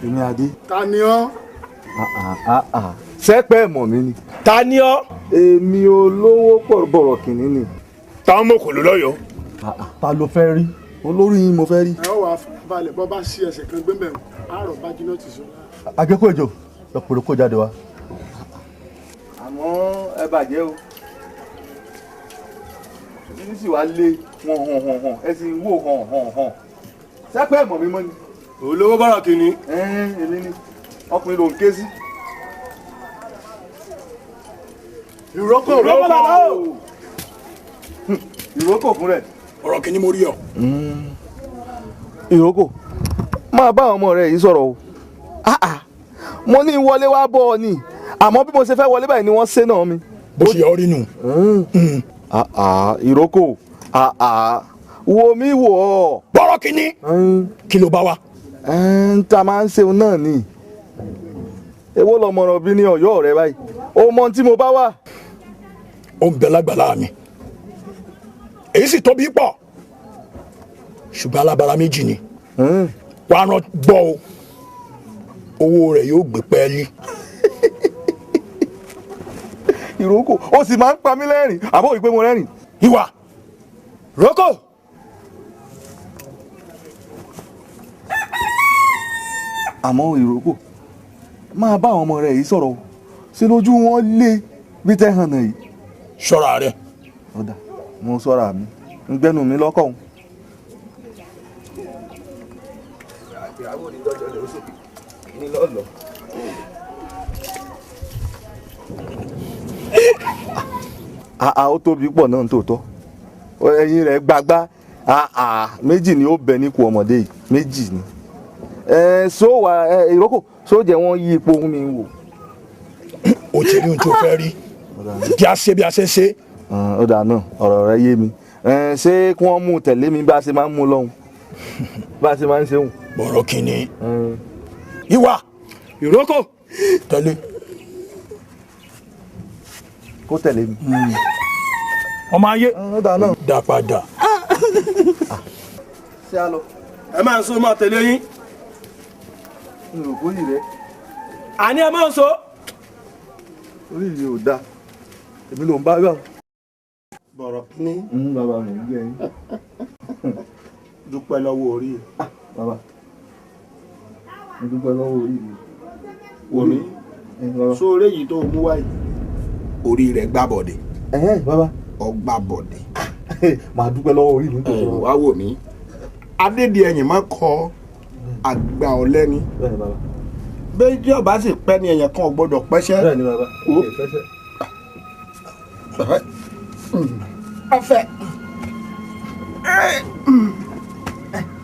Èmi Adé. Ta ni ọ́? Sẹ́pẹ̀ mọ̀ mi ni. Ta ni ọ́? Èmi olówó bọ̀rọ̀ kìnní ni. Táwọn mọ̀kòló lọ́yọ̀ọ́. Ta ló fẹ́ rí? Olórí yín mo fẹ́ rí. Ẹ ó wàá balẹ̀ bọ́ bá sí ẹsẹ̀ kan gbẹ́mbẹ̀ àárọ̀ bá jiná ti sọ. Àgékò èjò lọ́pọ̀lọpọ̀ kó jáde wá. Àmọ́ ẹ bàjẹ́ o, ní sì wá lé wọn hàn hàn hàn, ẹ sì ń wò hàn hàn hàn. Sẹ́pẹ̀ mọ̀ mi mọ́ ni. Olówó bọ̀rọ̀ kìíní. Èmi ni ọkùnrin ló ń ké sí. Ìrókò bàbá o. Ìrókò fún rẹ̀. Ọ̀rọ̀ kìíní mo rí ọ. Ìrókò, máa bá àwọn ọmọ rẹ yìí sọ̀rọ̀ o. Mo ní wọlé wá bọ́ ọ ni, àmọ́ bí mo ṣe fẹ́ wọlé báyìí ni wọ́n ṣe náà mi. Bó ṣe yẹ ọ rí nù. Ìrókò, wo mi wò ọ. Bọ́rọ̀ kìíní kí ló bá wa. N ta máa ń ṣeun náà ni, èwo lọmọràn bí ní Ọ̀yọ́ rẹ báyìí, o mọ tí mo bá wà. Ó ń bẹ lágbàlá mi, èyí sì tóbi pọ̀, ṣùgbọ́n alábala méjì ni. Wàá rán gbọ́ o, owó rẹ̀ yóò gbé pẹ́ẹ́lí. Ìrókò, ó sì máa ń pa mí lẹ́rìn, àbó ìpè mo rẹ́rìn. Ìwà Rókò. Àmọ́ ìrókò, máa bá àwọn ọmọ rẹ yìí sọ̀rọ̀ o, ṣe lójú wọn lé bí tẹ́ hàn náà yìí. Ṣọ́ra rẹ. Ọ̀dà, mo ṣọ́ra mi, ń gbẹ́nu mi lọ́kọ̀ òun. Àà, ó tóbi pọ̀ náà tòótọ́, ẹyin rẹ̀ gbagbá. Méjì ni ó bẹ nípò ọmọdé yìí, méjì ni. So wà ìrókò, so jẹ́ wọ́n yí ipò ohun mi wò. O ti rí ohun tó fẹ́ rí, bí a ṣe bí a ṣe ṣe. Ó dà náà, ọ̀rọ̀ rẹ yé mi. Ṣé kí wọ́n mú tẹ̀lé mi bá a ṣe máa ń mú lọ́hùn, bá a ṣe máa ń ṣeun. Bọ̀rọ̀ kìíní. Ìwà ìrókò. Tẹ̀lé. Kó tẹ̀lé mi. Ọmọ ayé dá padà. Ṣé a lọ? Ẹ máa ń so máa tẹ̀lé yín. N rò bóyì rẹ. Àní ẹ máa ń so. Orí mi ò dáa, èmi ló ń bá gbà. Bọ̀rọ̀ kínní. Bàbá mi ń gbé yín. Dúpẹ́ lọ́wọ́ orí ẹ̀. Bàbá, mo dúpẹ́ lọ́wọ́ orí mi. Wò mí, sóore yìí tó mú wáyé, orí rẹ̀ gbàbọ̀dé. Bàbá. Ọgbàbọ̀dé. Màá dúpẹ́ lọ́wọ́ orí mi. Wá wò mí, adédìẹyìn má kọ àgbà ọ̀lẹ́ni. Bẹ́ẹ̀ ọba sì pẹ́ ni ẹ̀yàn kan ò gbọ́dọ̀ pẹ́ṣẹ́. Bẹ́ẹ̀ni bàbá. Ọfẹ.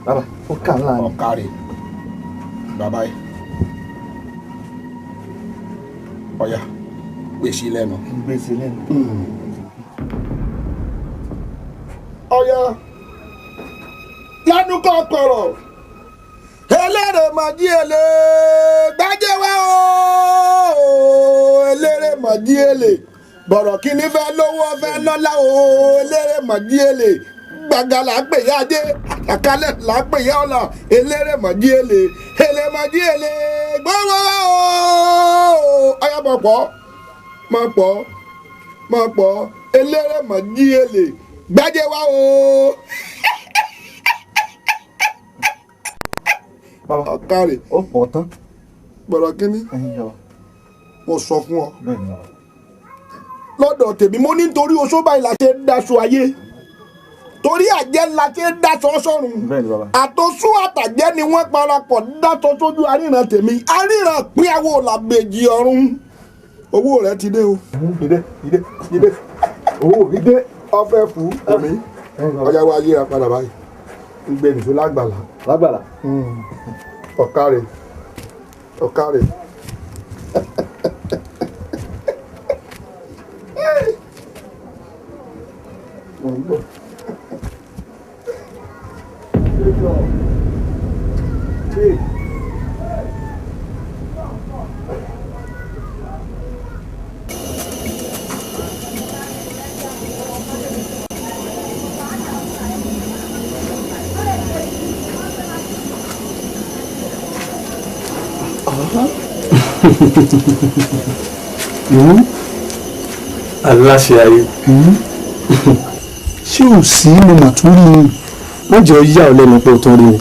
Bàbá, ó kà ńlá ni. Ọ̀kàrẹ̀ bàbá yìí, ọ̀yà gbèsè lẹ́nu. Gbèsè lẹ́nu. Ọ̀yà lẹ́nu kọ́ kọ̀rọ̀ eléré mọ̀jí èlé gbájẹ́wá ooo, eléré mọ̀jí èlé bọ̀rọ̀ kìíní fẹ́ lówó fẹ́ lọ́lá ooo, eléré mọ̀jí èlé gbàgà là ń pè yá ajé, àkàlẹ̀ là ń pè yá ọ̀la, eléré mọ̀jí èlé, èlé mọ̀jí èlé gbọ́wọ́ ooo. Ọ̀yà mọ̀ pọ̀ mọ̀ pọ̀ mọ̀ pọ̀ eléré mọ̀jí èlé gbájẹ́wá ooo. Ọ̀kàrẹ̀. Ó pọ̀ tán. Bọ̀rọ̀ kínní, mo sọ fún ọ lọ́dọ̀ tèmi, mo ní nítorí oṣó báyìí la ṣe ń daṣọ ayé, torí àjẹ́ la ṣe ń daṣọ sọ́run, àtọ́sú àtàjẹ́ ni wọ́n parapọ̀ daṣọ sójú aríran tèmi, aríran pínyàwó làbèjì ọ̀run. Owó rẹ ti dé o. Ìdè ìdè ìdè, owó mi dé. Ọfẹ fún omi ọjà wa yíra padà báyìí, ń gbé nìṣó lágbàlá. Lágbàlá. Ọ̀kàrẹ̀ ọ̀kàrẹ̀. Aláṣẹ ayé, ṣé ò sí mo mà tún rí i? Wọ́n jẹ́ yà ọ́ lẹ́nu pé o tún rí mi.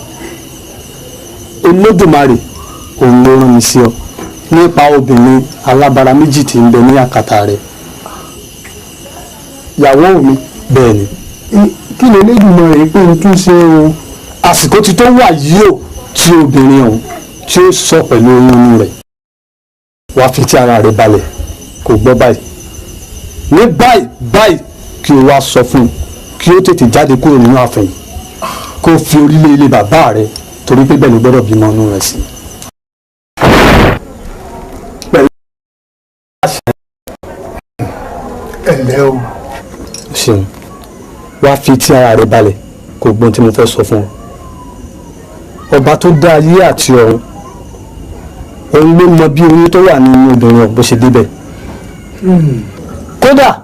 Olódùmarè òun ló rán mi sí ọ nípa obìnrin alábara méjì tí ń bẹ ní àkàtà rẹ. Ìyàwó mi. Bẹ́ẹ̀ ni. Kí ni Olódùmarè pé n tún ṣe o? Àsìkò ti tó wà yìí o tí obìnrin ọ̀hún tí ó sọ pẹ̀lú oyún inú rẹ̀. Wàá fi tí ara rẹ̀ balẹ̀ kò gbọ́ báyìí. Ní báyìí báyìí kí o wá sọ fún un kí o tètè jáde kúrò nínú ààfin, kó o fi orílẹ̀ ilé bàbá rẹ torí pé bẹ́ẹ̀ ló gbọ́dọ̀ bímọ inú rẹ̀ sí. Pẹ̀lú àṣẹ. Ẹ̀lẹ́ o. Ṣeun, wá fi tí ara rẹ balẹ̀ kó gbọ́n tí mo fẹ́ sọ fún ọ. Ọba tó dá ayé àti ọ̀run, òun ló mọ bí oyún tó wà nínú obìnrin ọ̀hún bó ṣe débẹ̀. Kódà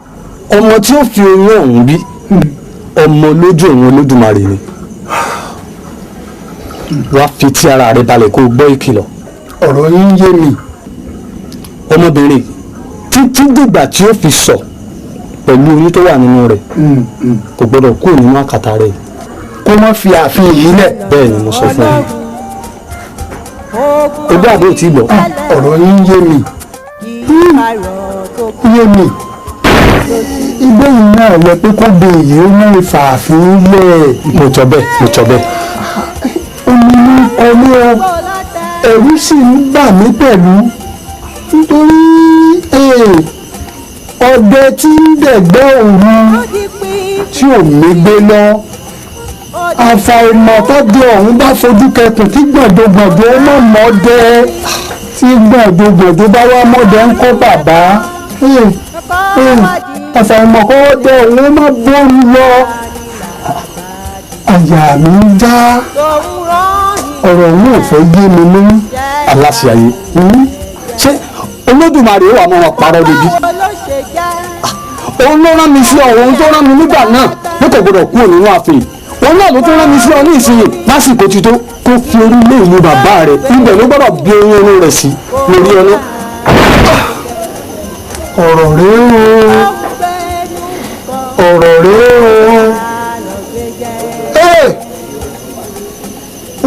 ọmọ tí ó fi oyún ọ̀hún bí, ọmọ lójú òun Olódùmarè ni. Wá fi tí ara rẹ balẹ̀ kó gbọ́ ìkìlọ̀. Ọ̀rọ̀ yín yé mi. Ọmọbìnrin títí dìgbà tí ó fi sọ pẹ̀lú oyún tó wà nínú rẹ̀ kò gbọ́dọ̀ kúrò nínú àkàtà rẹ̀. Kó má fi ààfin yìí lẹ̀. Bẹ́ẹ̀ ni mo sọ fún ẹ. Ojú àbó tí gbọ́. Ọ̀rọ̀ yín yé mi. Yé mi. Igbó yìí náà lọ pé kó bẹ èyí ó mú ìfààfin lẹ̀. Mo tọ́ bẹ́ẹ̀, mo tọ́ bẹ́ẹ̀. Omi ló ń kọ mí o, ẹ̀rù sì ń bà mí pẹ̀lú nítorí ọdẹ tí ń dẹ̀gbẹ́ òru tí ò mégbé lọ, àfàìmọ̀ tọ́jú ọ̀hún bá fojú kẹkùn kí gbọ̀dọ̀gbọ̀dọ̀ ó mọ̀ mọ́dẹ, tí gbọ̀dọ̀gbọ̀dọ̀ bá wá mọ́dẹ ń kọ́ bàbá, àfàìmọ̀ kọ́ ọdẹ ọ̀hún ó má bóru lọ. Àyà mi ń já, ọ̀rọ̀ òun ò fẹ́ yé mi mú. Aláṣẹ ayé, Ṣé Olódùmarè wà mọ́ wọn parọ́ lójú? Òun ló rán mi sí ọ, òun tó rán mi nígbà náà ní kò gbọdọ̀ kúrò nínú ààfin. Òun náà ló tó rán mi sí ọ ní ìsinyìí lásìkò tí tó kó fi orí lé ìlú bàbá rẹ̀, ibẹ̀ ló gbọ́dọ̀ bí oyún inú rẹ̀ sí lórí ọlọ́. Ọ̀rọ̀ rèé o, ọ̀rọ̀ rèé o.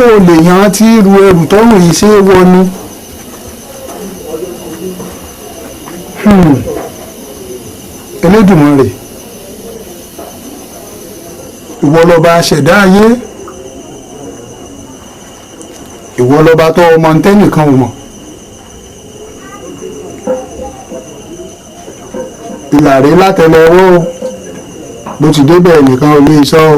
O lè yan tí ru ẹrù tọrùn yìí ṣe é wọ ni. Elédùmarè, ìwọ lọba aṣẹ̀dá ayé, ìwọ lọba tó ọmọ ntẹ́nìkan ò mọ̀. Ìlàrí látẹlẹ ọwọ́ o, bó ti débẹ̀ nìkan ò lè sọ o.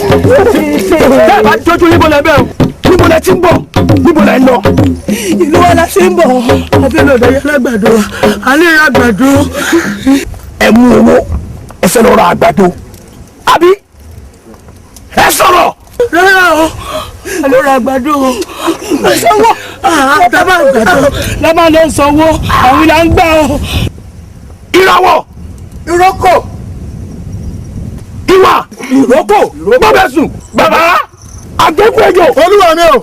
Tẹ́ ẹ bá jójú níbo lẹ bẹ́ẹ̀ o, níbo lẹ ti ń bọ̀, níbo lẹ ń lọ. Ìlú wa la ṣe ń bọ̀, àti lọ́dọ̀ yẹn lágbàdo, alẹ́ ra àgbàdo. Ẹ mú owó, ẹ fẹ́ lọ ra àgbàdo, àbí? Ẹ sọ̀rọ̀. Rárá o, alẹ́ ra àgbàdo o. Sanwó, àtàbà àgbàdo la máa lọ sanwó, àwọn ìlà ń gbà o. Ìràwọ̀. Ìrókò. Ìwà. Ìrókò. Bọ́bẹ̀sùn. Bàbá. Àgbẹ̀kú ejò. Olúwa mi o.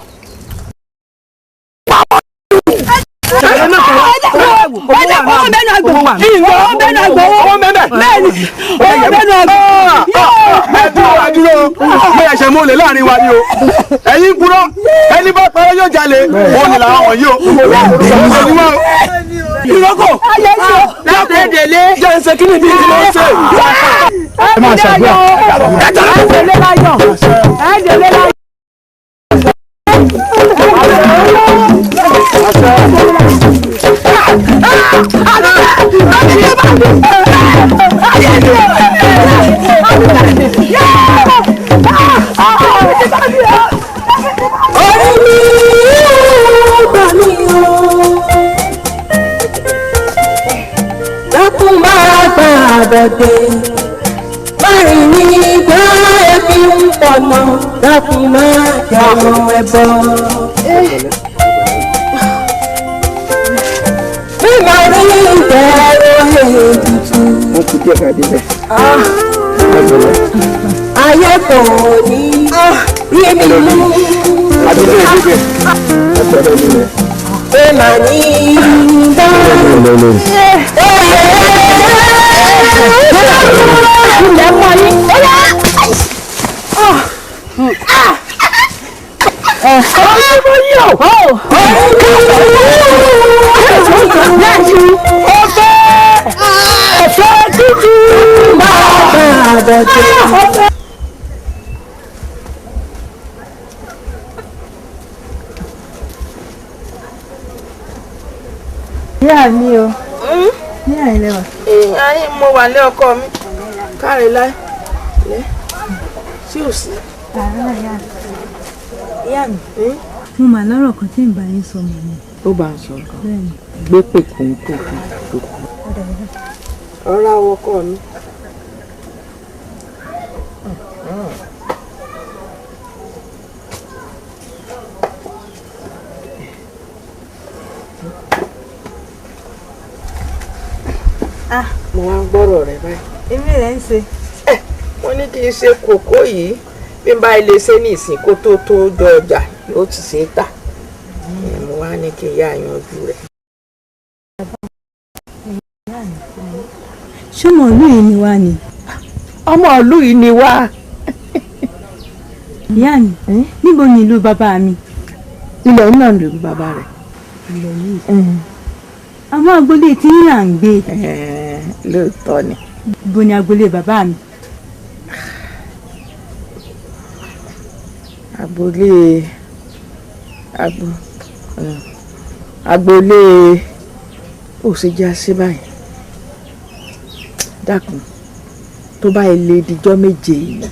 Owó ẹ̀ṣẹ̀ mo lè láàrin wa ni o. Ẹ̀yin purọ́, ẹni bá parọ́ yóò jalè, òun ni làwọn wọ̀nyí o. Ìrókò. Jẹ́ ẹsẹ̀ kí ni bí ti lọ ṣe. Ẹ máa ṣàdúrà. Ẹ délé láyọ̀. Ẹ délé láyọ̀. Orí mi ò gbà mí o. Dákun máa gbà àbọ̀dé. Márìn ní gbá ẹbí ń pọ̀nà. Dákun máa jẹun ẹbọ. Mímọ rí ìbẹ̀rù ètùtù. Wọ́n kú díẹ̀ ká débẹ̀. Ayé kò ní rí mi mú. Mímọ ní gbá. Ilẹ̀ mọ́ ní. Ọ̀fẹ́ dúdú. Ìyá mi o, ní àìlẹ́ wà. Ayé mo wà lé ọkọ mi, káre láì, lẹ́, sí ò sí. Àárọ̀ ìyá mi. Ìyá mi. Mo mà lọ́rọ̀ kan tí ń bá yín sọ mọ̀ ni. Ó bá ń sọ nǹkan. Bẹ́ẹ̀ni. Gbé pè kóńkó kan tó kù. Ọ̀rá ọkọ mi. Mo wá ń gbọ́rọ̀ rẹ báyìí. Èmi rẹ̀ ń ṣe. Wọ́n ní kí n ṣe kòkó yìí bí n bá ilé ṣe ní ìsìn kó tó tó jọ ọjà yóò ti ṣe é tà. Mo wá ní kí n yá yanjú rẹ̀. Ṣé ọmọ ìlú yìí ni wá ni? Ọmọ ìlú yìí ni wá. Ìyá mi, níbo ni ìlú bàbá mi? Ilẹ̀ náà ló bàbá rẹ̀. Ilẹ̀ yìí. Àwọn agboolé tí ń là ń gbé. Lóòótọ́ ni. Ibo ni agboolé bàbá mi? Agboolé agboolé ó ṣe jẹ́ àṣẹ báyìí. Dákun, tó bá ilé dijọ́ méje yìí,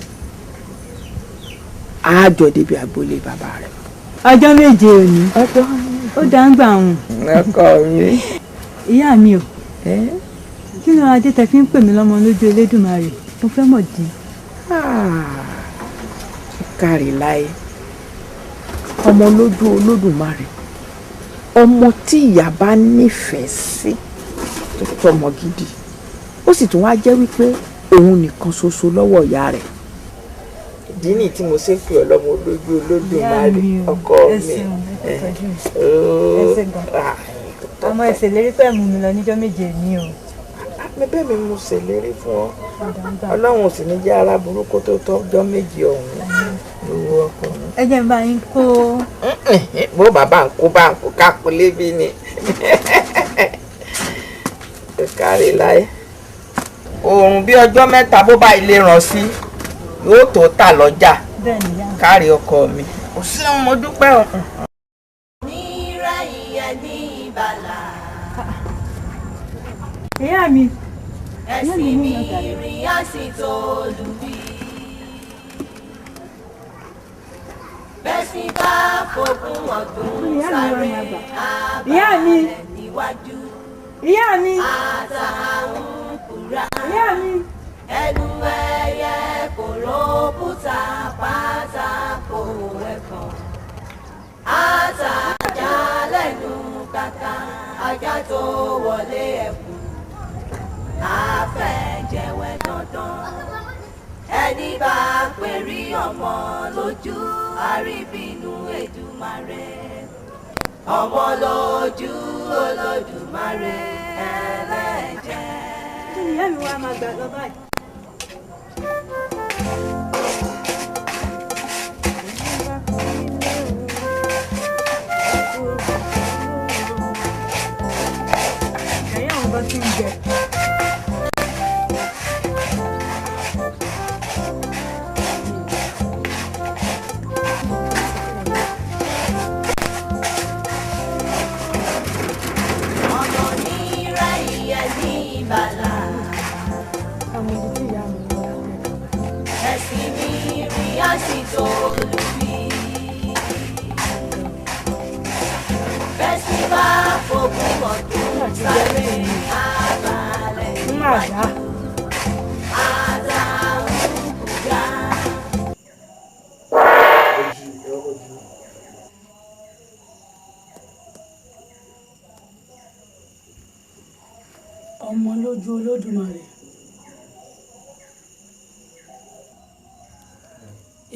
àjọ débi agboolé bàbá rẹ̀. Ọjọ́ méje òní ó dá ń gbà wọn. Ọkọ mi. Ìyá mi o, kí ló adé tẹ fi ń pè mí lọ́mọ lójú Elédùmarè? Mo fẹ́ mọ̀ dí. Kárí láyé, ọmọ lójú Olódùmarè, ọmọ tí ìyá bá nífẹ̀ẹ́ sí tó tọmọ gidi, ó sì tún wá jẹ́ wípé òun nìkan ṣoṣo lọ́wọ́ ìyá rẹ̀. Ìdí nìyí tí mo ṣe ń pè ọ́ lọ́mọ lójú Olódùmarè, ọkọ mi. Àmọ́ ẹ ṣèlérí pé mú mi lọ níjọ́ méje ní o. Bẹ́ẹ̀ mi mo ṣèlérí fún ọ, Ọlọ́run ò sì ní jẹ́ ara burúkú tó tọ́jọ́ méje ọ̀hún lówó ọkọ mi. Ẹ jẹ́ n bá yín kó. Bó bàbá ń kó bá ń kó kápò lébi ni. Kárí láyé. Oòrùn bí ọjọ́ mẹ́ta bó bá ilé ràn sí yóò tó tà lọ́jà. Kárí ọkọ mi. O ṣeun, mo dúpẹ́ o. Ìyá mi. Ẹ̀sìn mi rìn á sì tó lùbí. Bẹ́sìn bá fogún ọdún sáré àbálẹ̀ níwájú. Ìyá mi. Àtàwọn kúra. Ìyá mi. Ẹnu ẹyẹ kò rókúta pátákó ẹ̀fọn. Àtàjà lẹ́nu kàkà ajá tó wọlé ẹ̀kú. Àfẹ̀jẹ̀wẹ̀ dandan. Ẹni bá pèrí ọmọ lójú àríbínú Èdùmàrè. Ọmọ lójú Olódùmarè ẹlẹ́jẹ̀. Kí ni ìyá mi wá máa gbà lọ báyìí? Ẹ̀yà àwọn bá ti ń jẹ. Ọmọ lójú Olódùmarè,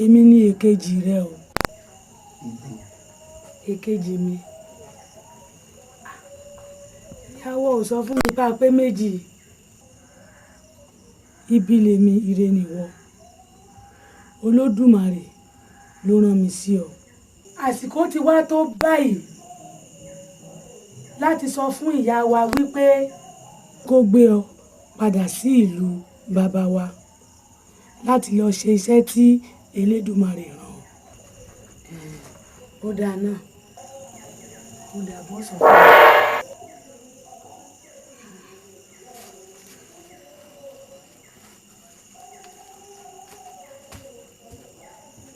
èmi ni èkejì rẹ o, èkejì mi. Ìyàwó ò sọ fún mi bá a pé méjì. Ibi lèmi, ire nìwọ. Olódùmarè ló rán mi sí ọ. Àsìkò ti wá tó báyìí láti sọ fún ìyá wa wípé kó gbé ọ padà sí ìlú bàbá wa láti lọ ṣe iṣẹ́ tí Elédùmarè rán ọ. Ó dáa náà, ó dáa bọ́ sọ fún mi.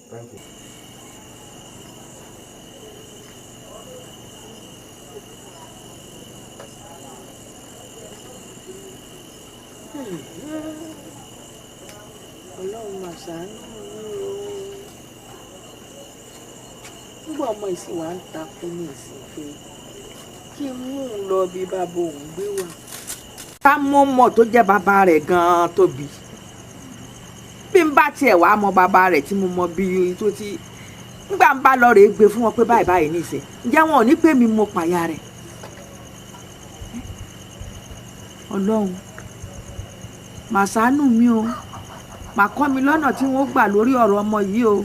Thank you. Ọlọ́run mà ṣàánú mi o. Nígbà ọmọ ìsìn wa ń takú ní ìsìn pé kí n mú un lọ bí bàbá òun gbé wà. Ká mọ́ mọ́ tó jẹ́ bàbá rẹ̀ gan-an tóbi. Bí n bá tiẹ̀ wá mọ bàbá rẹ̀ tí mo mọ bí tó ti nígbà ń bá lọ rèé gbé fún wọn pé báyìí báyìí ní ìsìn, ǹjẹ́ wọn ò ní pè mí mo pàyà rẹ̀? Ọlọ́run mà ṣàánú mi o, mà kọ́ mi lọ́nà tí wọ́n gbà lórí ọ̀rọ̀ ọmọ yìí o.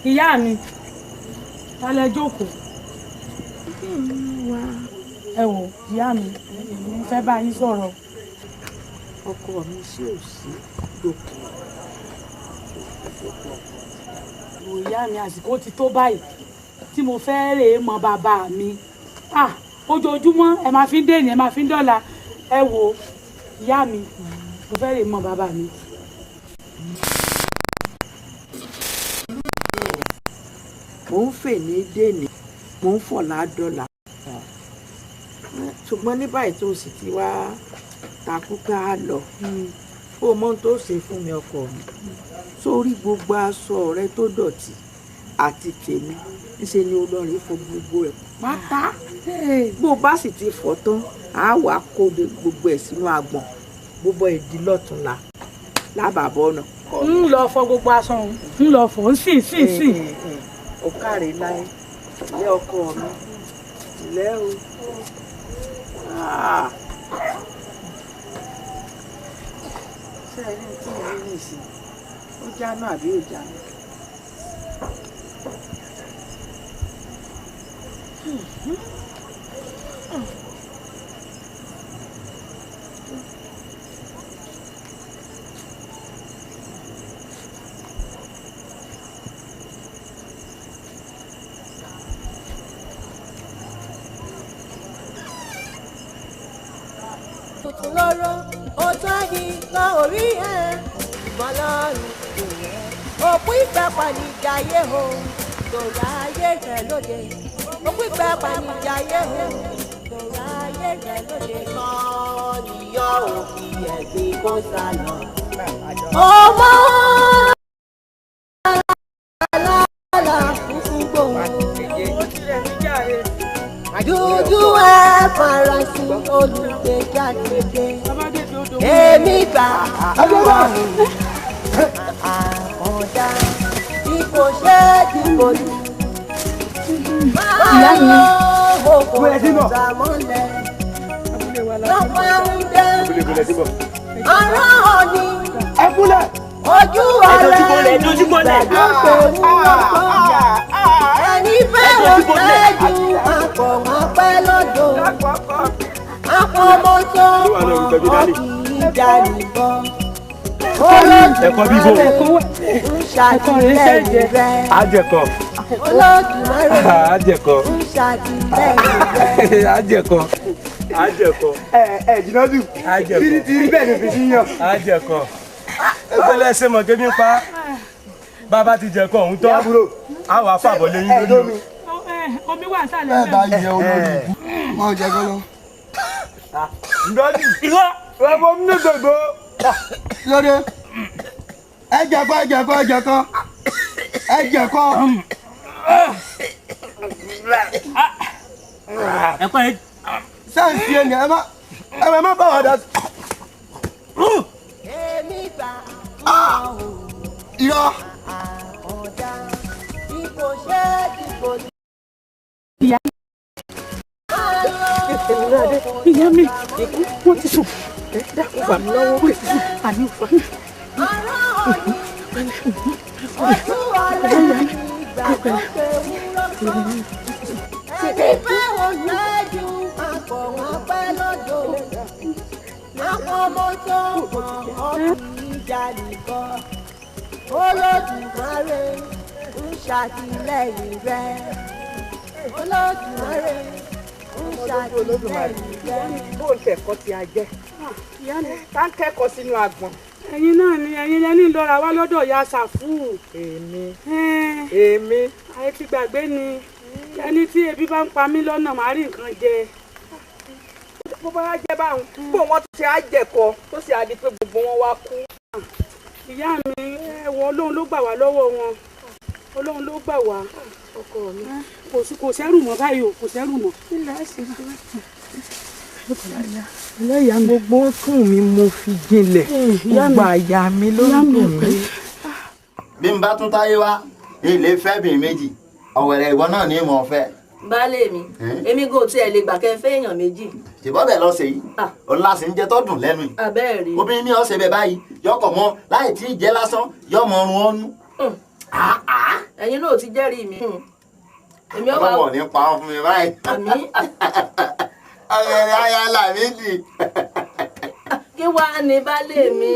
Ìyá mi, ta lẹ jókòó? Ẹ wò ìyá mi, èmi fẹ́ bá yín sọ̀rọ̀. Ọkọ mi ṣé ò sí dòkè. Wò ìyá mi, àsìkò ti tó báyìí tí mo fẹ́ rè é mọ bàbá mi. Ojoojúmọ́ ẹ máa fi ń dènì, ẹ máa fi ń dọ́là. Ẹ wò ìyá mi, mo fẹ́ rè é mọ bàbá mi. Mò ń fè ní dènì, mò ń fọ̀lá dọ́là. Ṣùgbọ́n ní báyìí tó sì ti wá takú ká lọ, ó mọ ohun tó ṣe fún mi ọkọ mi. Sórí gbogbo aṣọ rẹ tó dọ̀tí àti tèmi, ńṣe ni olórin fọ gbogbo ẹ̀ pátá. Bó o bá sì ti fọ̀ tán, á wàá kó gbogbo ẹ̀ sínú agbọ̀n, gbogbo ẹ̀ di lọ́túnla lábàbọ̀ náà. Ń lọ fọ gbogbo aṣọ òun, ń lọ fọ ń sìn sìn sìn. Ó káre láyé, ilé ọkọ mi, ilé o. Ṣé ẹ rí tí mo rí nìsín? Ó jáná àbí ò jáná? Tuntun lọ́rọ́ ó tún á di kan orí ẹ̀ ìbọn lọ́rùn kò rẹ̀. Òkú ìgbà pàníjàyé o, tòrá ayé rẹ̀ lóde. Òkú ìgbà pàníjàyé o, tòrá ayé rẹ̀ lóde. Kan níyọ̀ òbí ẹ̀gbin kó sá lọ. Ọmọ aláàlá funfun gbòòrò. Dúdú ẹ farasin olùgbèjà dìde. Èmi gbà àdúrà mi àkàndá tí kò ṣe é dìbò lù. Ìyá mi. Máa lọ òkò sàmọ́lẹ̀. Lọ́pàá ń dẹ́ ọ̀rọ̀ òní. Ojú ọ̀rẹ́ ìgbàgbọ́ ẹni fẹ́ wọ́n fẹ́ ju àpọ̀ wọn pẹ́ lọ́dọ̀. Àpọ̀ mọ́tò wọn kì í jà nìbọn. Olódùmarè ń ṣàtìlẹ́yìn rẹ̀. Ajẹ̀kọ. Olódùmarè Ajẹ̀kọ. ń ṣàtìlẹ́yìn rẹ̀. Ajẹ̀kọ. Ajẹ̀kọ. Ẹ ẹ jìnnà jù. Ajẹ̀kọ. Tìrì bẹ́ẹ̀ ni fi sí yàn. Ajẹ̀kọ. Ẹgbẹ́ ṣe mọ̀ kébí ń pa. Bàbá ti jẹ̀kọ òun tán. A wàá fàbọ̀ lẹ́yìn lórí. Omi wà sálẹ̀. Ẹ bá yẹ olórí ibú, máa jẹ gọ́lọ́. Ndọ́dì. Irọ́. Rẹ̀bọ̀ mi ní gbogbo. Lóde, ẹ jẹ̀kọ́, ẹ jẹ̀kọ́, ẹ jẹ̀kọ́, ẹ jẹ̀kọ́. Ẹ̀kọ́ yẹn. Sáǹsì ẹni ẹ má bá wa dá sí. Èmi gbà Irọ́. àkàndá tí kò ṣe é dìbò lù. Ìyá mi, wọ́n ti sùn. Dákun fà mí lọ́wọ́. Wọ́n ti sùn. Àní òfò. Ojú ọ̀rẹ́ ìgbàgbọ́ pé wúrọ̀ kan. Ẹni fẹ́ wọ́n fẹ́ ju àpọ̀ wọn pẹ́ lọ́dọ̀. Àpọ̀ mọ́tò wọn kì í jà nìkan. Olódùmarè ń ṣàtìlẹ́yìn rẹ̀. Olódùmarè ń ṣàtìlẹ́yìn rẹ̀. Bó o tẹ̀kọ́ ti a jẹ́? Ìyá mi. Tá ń kẹ́kọ̀ọ́ sínú agbọ̀n. Ẹ̀yin náà ni ẹ̀yin lẹ́ni lọ́ra wá lọ́dọ̀ ìyá Ṣàfù. Èmi. Èmi. Ayé ti gbàgbé ni ẹni tí ebi bá ń pa mí lọ́nà màá rí nǹkan jẹ. Bó bá wá jẹ́ báwọn, bó wọ́n ti á jẹ̀kọ tó sì á di pé gbogbo wọn wá kú. Ìyá mi, ẹ wo Ọlọ́run ló gbà wá lọ́wọ́ wọn. Ọlọ́run ló gbà wá. Ọkọ mi. Kò sẹ́rù mọ́ báyìí o, kò sẹ́rù mọ́. Ilẹ̀ ẹ̀sìn fún mi. Gbogbo okùn mi mo fi jinlẹ̀, gbogbo àyà mi ló ń dùn mí. Bí n bá tún táyé wá, ilé fẹ́ bìnrin méjì, ọ̀wẹ̀rẹ̀ ìwọ náà ní mọ̀ fẹ́. Baálé mi, èmi kò tiẹ̀ lè gbà kẹ́ fẹ́ èèyàn méjì. Ṣèbọ́ bẹ̀ lọ ṣe yìí, ọ̀la sì ń jẹ tó dùn lẹ́nu yìí. Àbẹ́ẹ̀ rí. Obìnrin mi ọ̀sẹ̀ bẹ̀ báyìí, yọkọ̀ mọ́ láì tí ì jẹ́ lásán, yọmọ ọrùn ọ̀nù. Ẹ̀yin náà ti jẹ́rìí mi. Èmi ò wá. Ọlọ́wọ̀ ní pa ọ́ fún mi báyìí. Àmín. Ọ̀rẹ́rẹ́ aya Lámídì. Kí wàá ní baálé mi,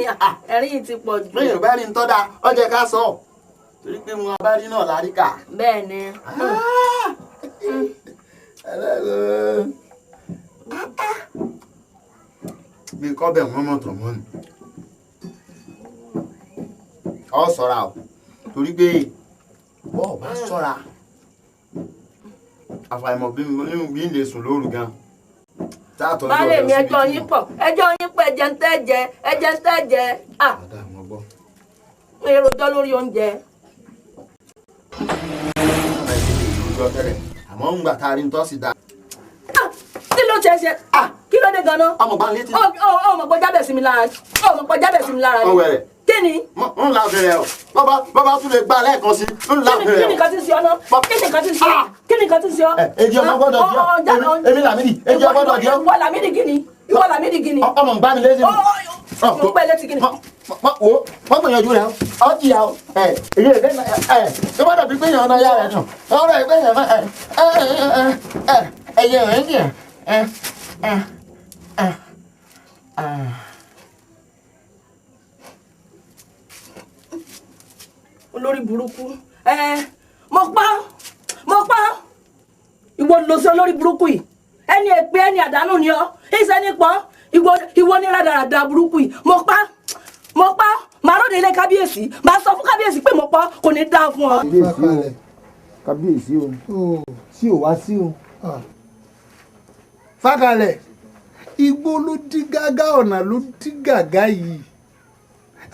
ẹ̀rín yìí ti pọ̀ jù. Lóyìn bá rí ń tọ́da, ó jẹ́ ká sọ. Torí pé mo bá rí náà láríkà. Bẹ́ẹ̀ ni. Bí kọ́bẹ̀ wọ́n mọ̀ tọ̀ mọ́ ni. Ọ ṣọ́ra o, torí pé bọ́ọ̀ bá ṣọ́ra. Àfàìmọ̀ bí n lè sùn lóru gan. Baálé mi, ẹjọ́ yín pọ̀, ẹjọ́ yín pọ̀, ẹjẹ́ ń tẹ́ jẹ, ẹjẹ́ ń tẹ́ jẹ. Mo èrò jọ lórí oúnjẹ. Àmọ́ ń gbà tá a rí ń tọ́ sí da. Kí ló ṣe ṣe? Kí ló dé gan-an? Ọmọ gbọ́n létí. Ọmọ gbọ́n jábẹ̀ sí mi lára. Ọmọ gbọ́n jábẹ̀ sí mi lára ni. Ọwẹ́rẹ́. Kí ni? Ń la fèrè o. Bọ́bá tún lè gbá lẹ́ẹ̀kan sí. Ń la fèrè o. Kí ni nǹkan tí ń ṣe ọ náà? Kí ni nǹkan tí ń ṣe ọ? Kí ni nǹkan tí ń ṣe ọ? Èjì ọmọ gbọ́dọ̀ jẹ́ ọ. Èmi Lámídì. Èjì ọmọ gbọ́dọ̀ jẹ́ ọ. Ìwọ Lámídì kí ni? Ìwọ Lámídì kí ni? Ọmọ ń gbá mi létí. Mo pẹ́ létí kí ni? Wo wọ́n gbìyànjú rẹ̀ ọ jìyà o. Èyí rẹ̀ ẹ̀ tó bá dàbí pé èèyàn náà yá rẹ̀ dùn. Ọ̀rọ̀ ẹ̀ pé èèyàn náà ẹ̀ ẹ̀yẹ rẹ̀ ń jìyà. Olórí burúkú mo pa mo pa ìwọ lọ sí olórí burúkú yìí, ẹni èpè ẹni àdánù ni ọ ìṣe ní pọ ìwọ ní rádaràda burúkú yìí. Mo pa mo pa màá ròde ilé kábíyèsí, màá sọ fún kábíyèsí pé mo pa kò ní dáa fún ọ. Kábíyèsí o, sí ò wá sí o. Fákalẹ̀, igbó ló dí gágá, ọ̀nà ló dí gàgá yìí,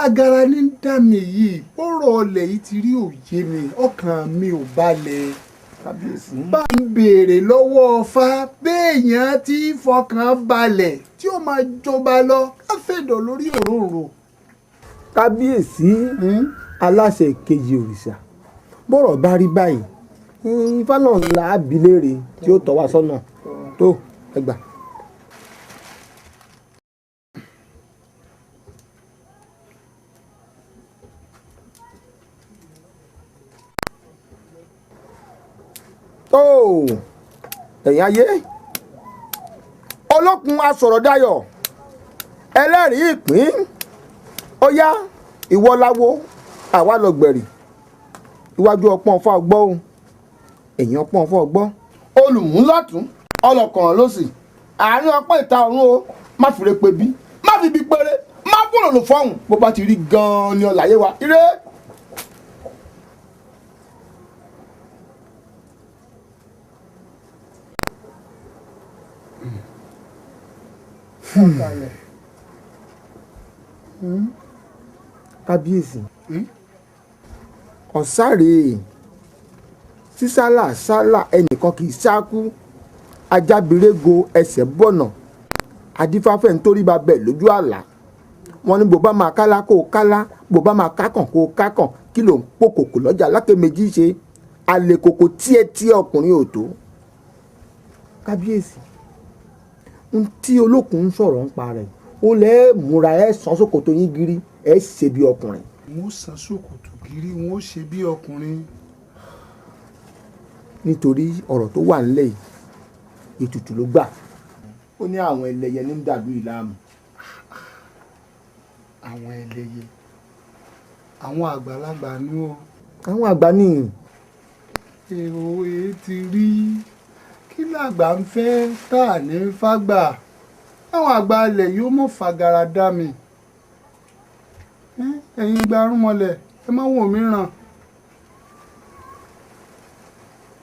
agara ní ń dá mi yìí, ọ̀rọ̀ ọlẹ̀ yìí ti rí òye mi, ọkàn mi ò balẹ̀. Bá ń béèrè lọ́wọ́ Ọfá béèyàn tí fọkàn balẹ̀ tí ó máa jọba lọ káfẹ́dọ̀ lórí òróǹro. Kábíyèsí, aláṣẹ kejì òrìṣà, bọ́rọ̀ bá rí báyìí, Ifá náà la bí léèrè tí ó tọ́ wa sọ́nà tó ẹgbà. Tó ẹ̀yin ayé, olókun asọ̀rọ̀dayọ̀, ẹlẹ́rìí ìpín, ó yá ìwọ láwo, àwa lọ gbẹ̀rì iwájú ọpọ́n fún ọgbọ́ o, ẹ̀yìn ọpọ́n fún ọgbọ́. Olùmúlọ́tún ọlọ́kàn lọ́sì àárín ọpọ́n ìta ọ̀run o, má fi re pe bí, má fi bí péré, má fòrò lò fọ́hùn, bó bá ti rí gan-an ni ọ̀làyé wa ire. Kábíyèsí, ọ̀sáré sísálà sálà ẹnìkan kì í sáku, ajábìrègo ẹsẹ̀ bọ̀nà, adífáfẹ́ nítorí bá bẹ̀ lójú àlá. Wọ́n ní bó bá máa kálá kó o kálá, bó bá máa kákàn kó o kákàn, kí ló ń pò kòkò lọ́jà lákè méjì ṣe alẹ́ kòkò tíẹ̀tíẹ̀ ọkùnrin ò tó. Kábíyèsí, n tí olókun ń sọ̀rọ̀ ń pa rẹ̀, ó lẹ́ múra ẹ̀ sàn ṣòkòtò yín gírí, ẹ̀ ṣe bí ọkùnrin. Wọ́n sàn ṣòkòtò gírí, wọ́n ṣe bí ọkùnrin. Nítorí ọ̀rọ̀ tó wà nílẹ̀ yìí, ètùtù ló gbà. Ó ní àwọn ẹlẹ́yẹ ní dàbí ìlàmù. Àwọn ẹlẹ́yẹ, àwọn àgbàlagbà ni ó. Àwọn àgbà ni. Èrò èé ti rí, kí làgbà ń fẹ́ tá à ní fágbà, àwọn àgbà ilẹ̀ yóò mọ̀ fagara dá mi. Ẹ̀yin gbarúmọlẹ̀, ẹ má wò mí ràn.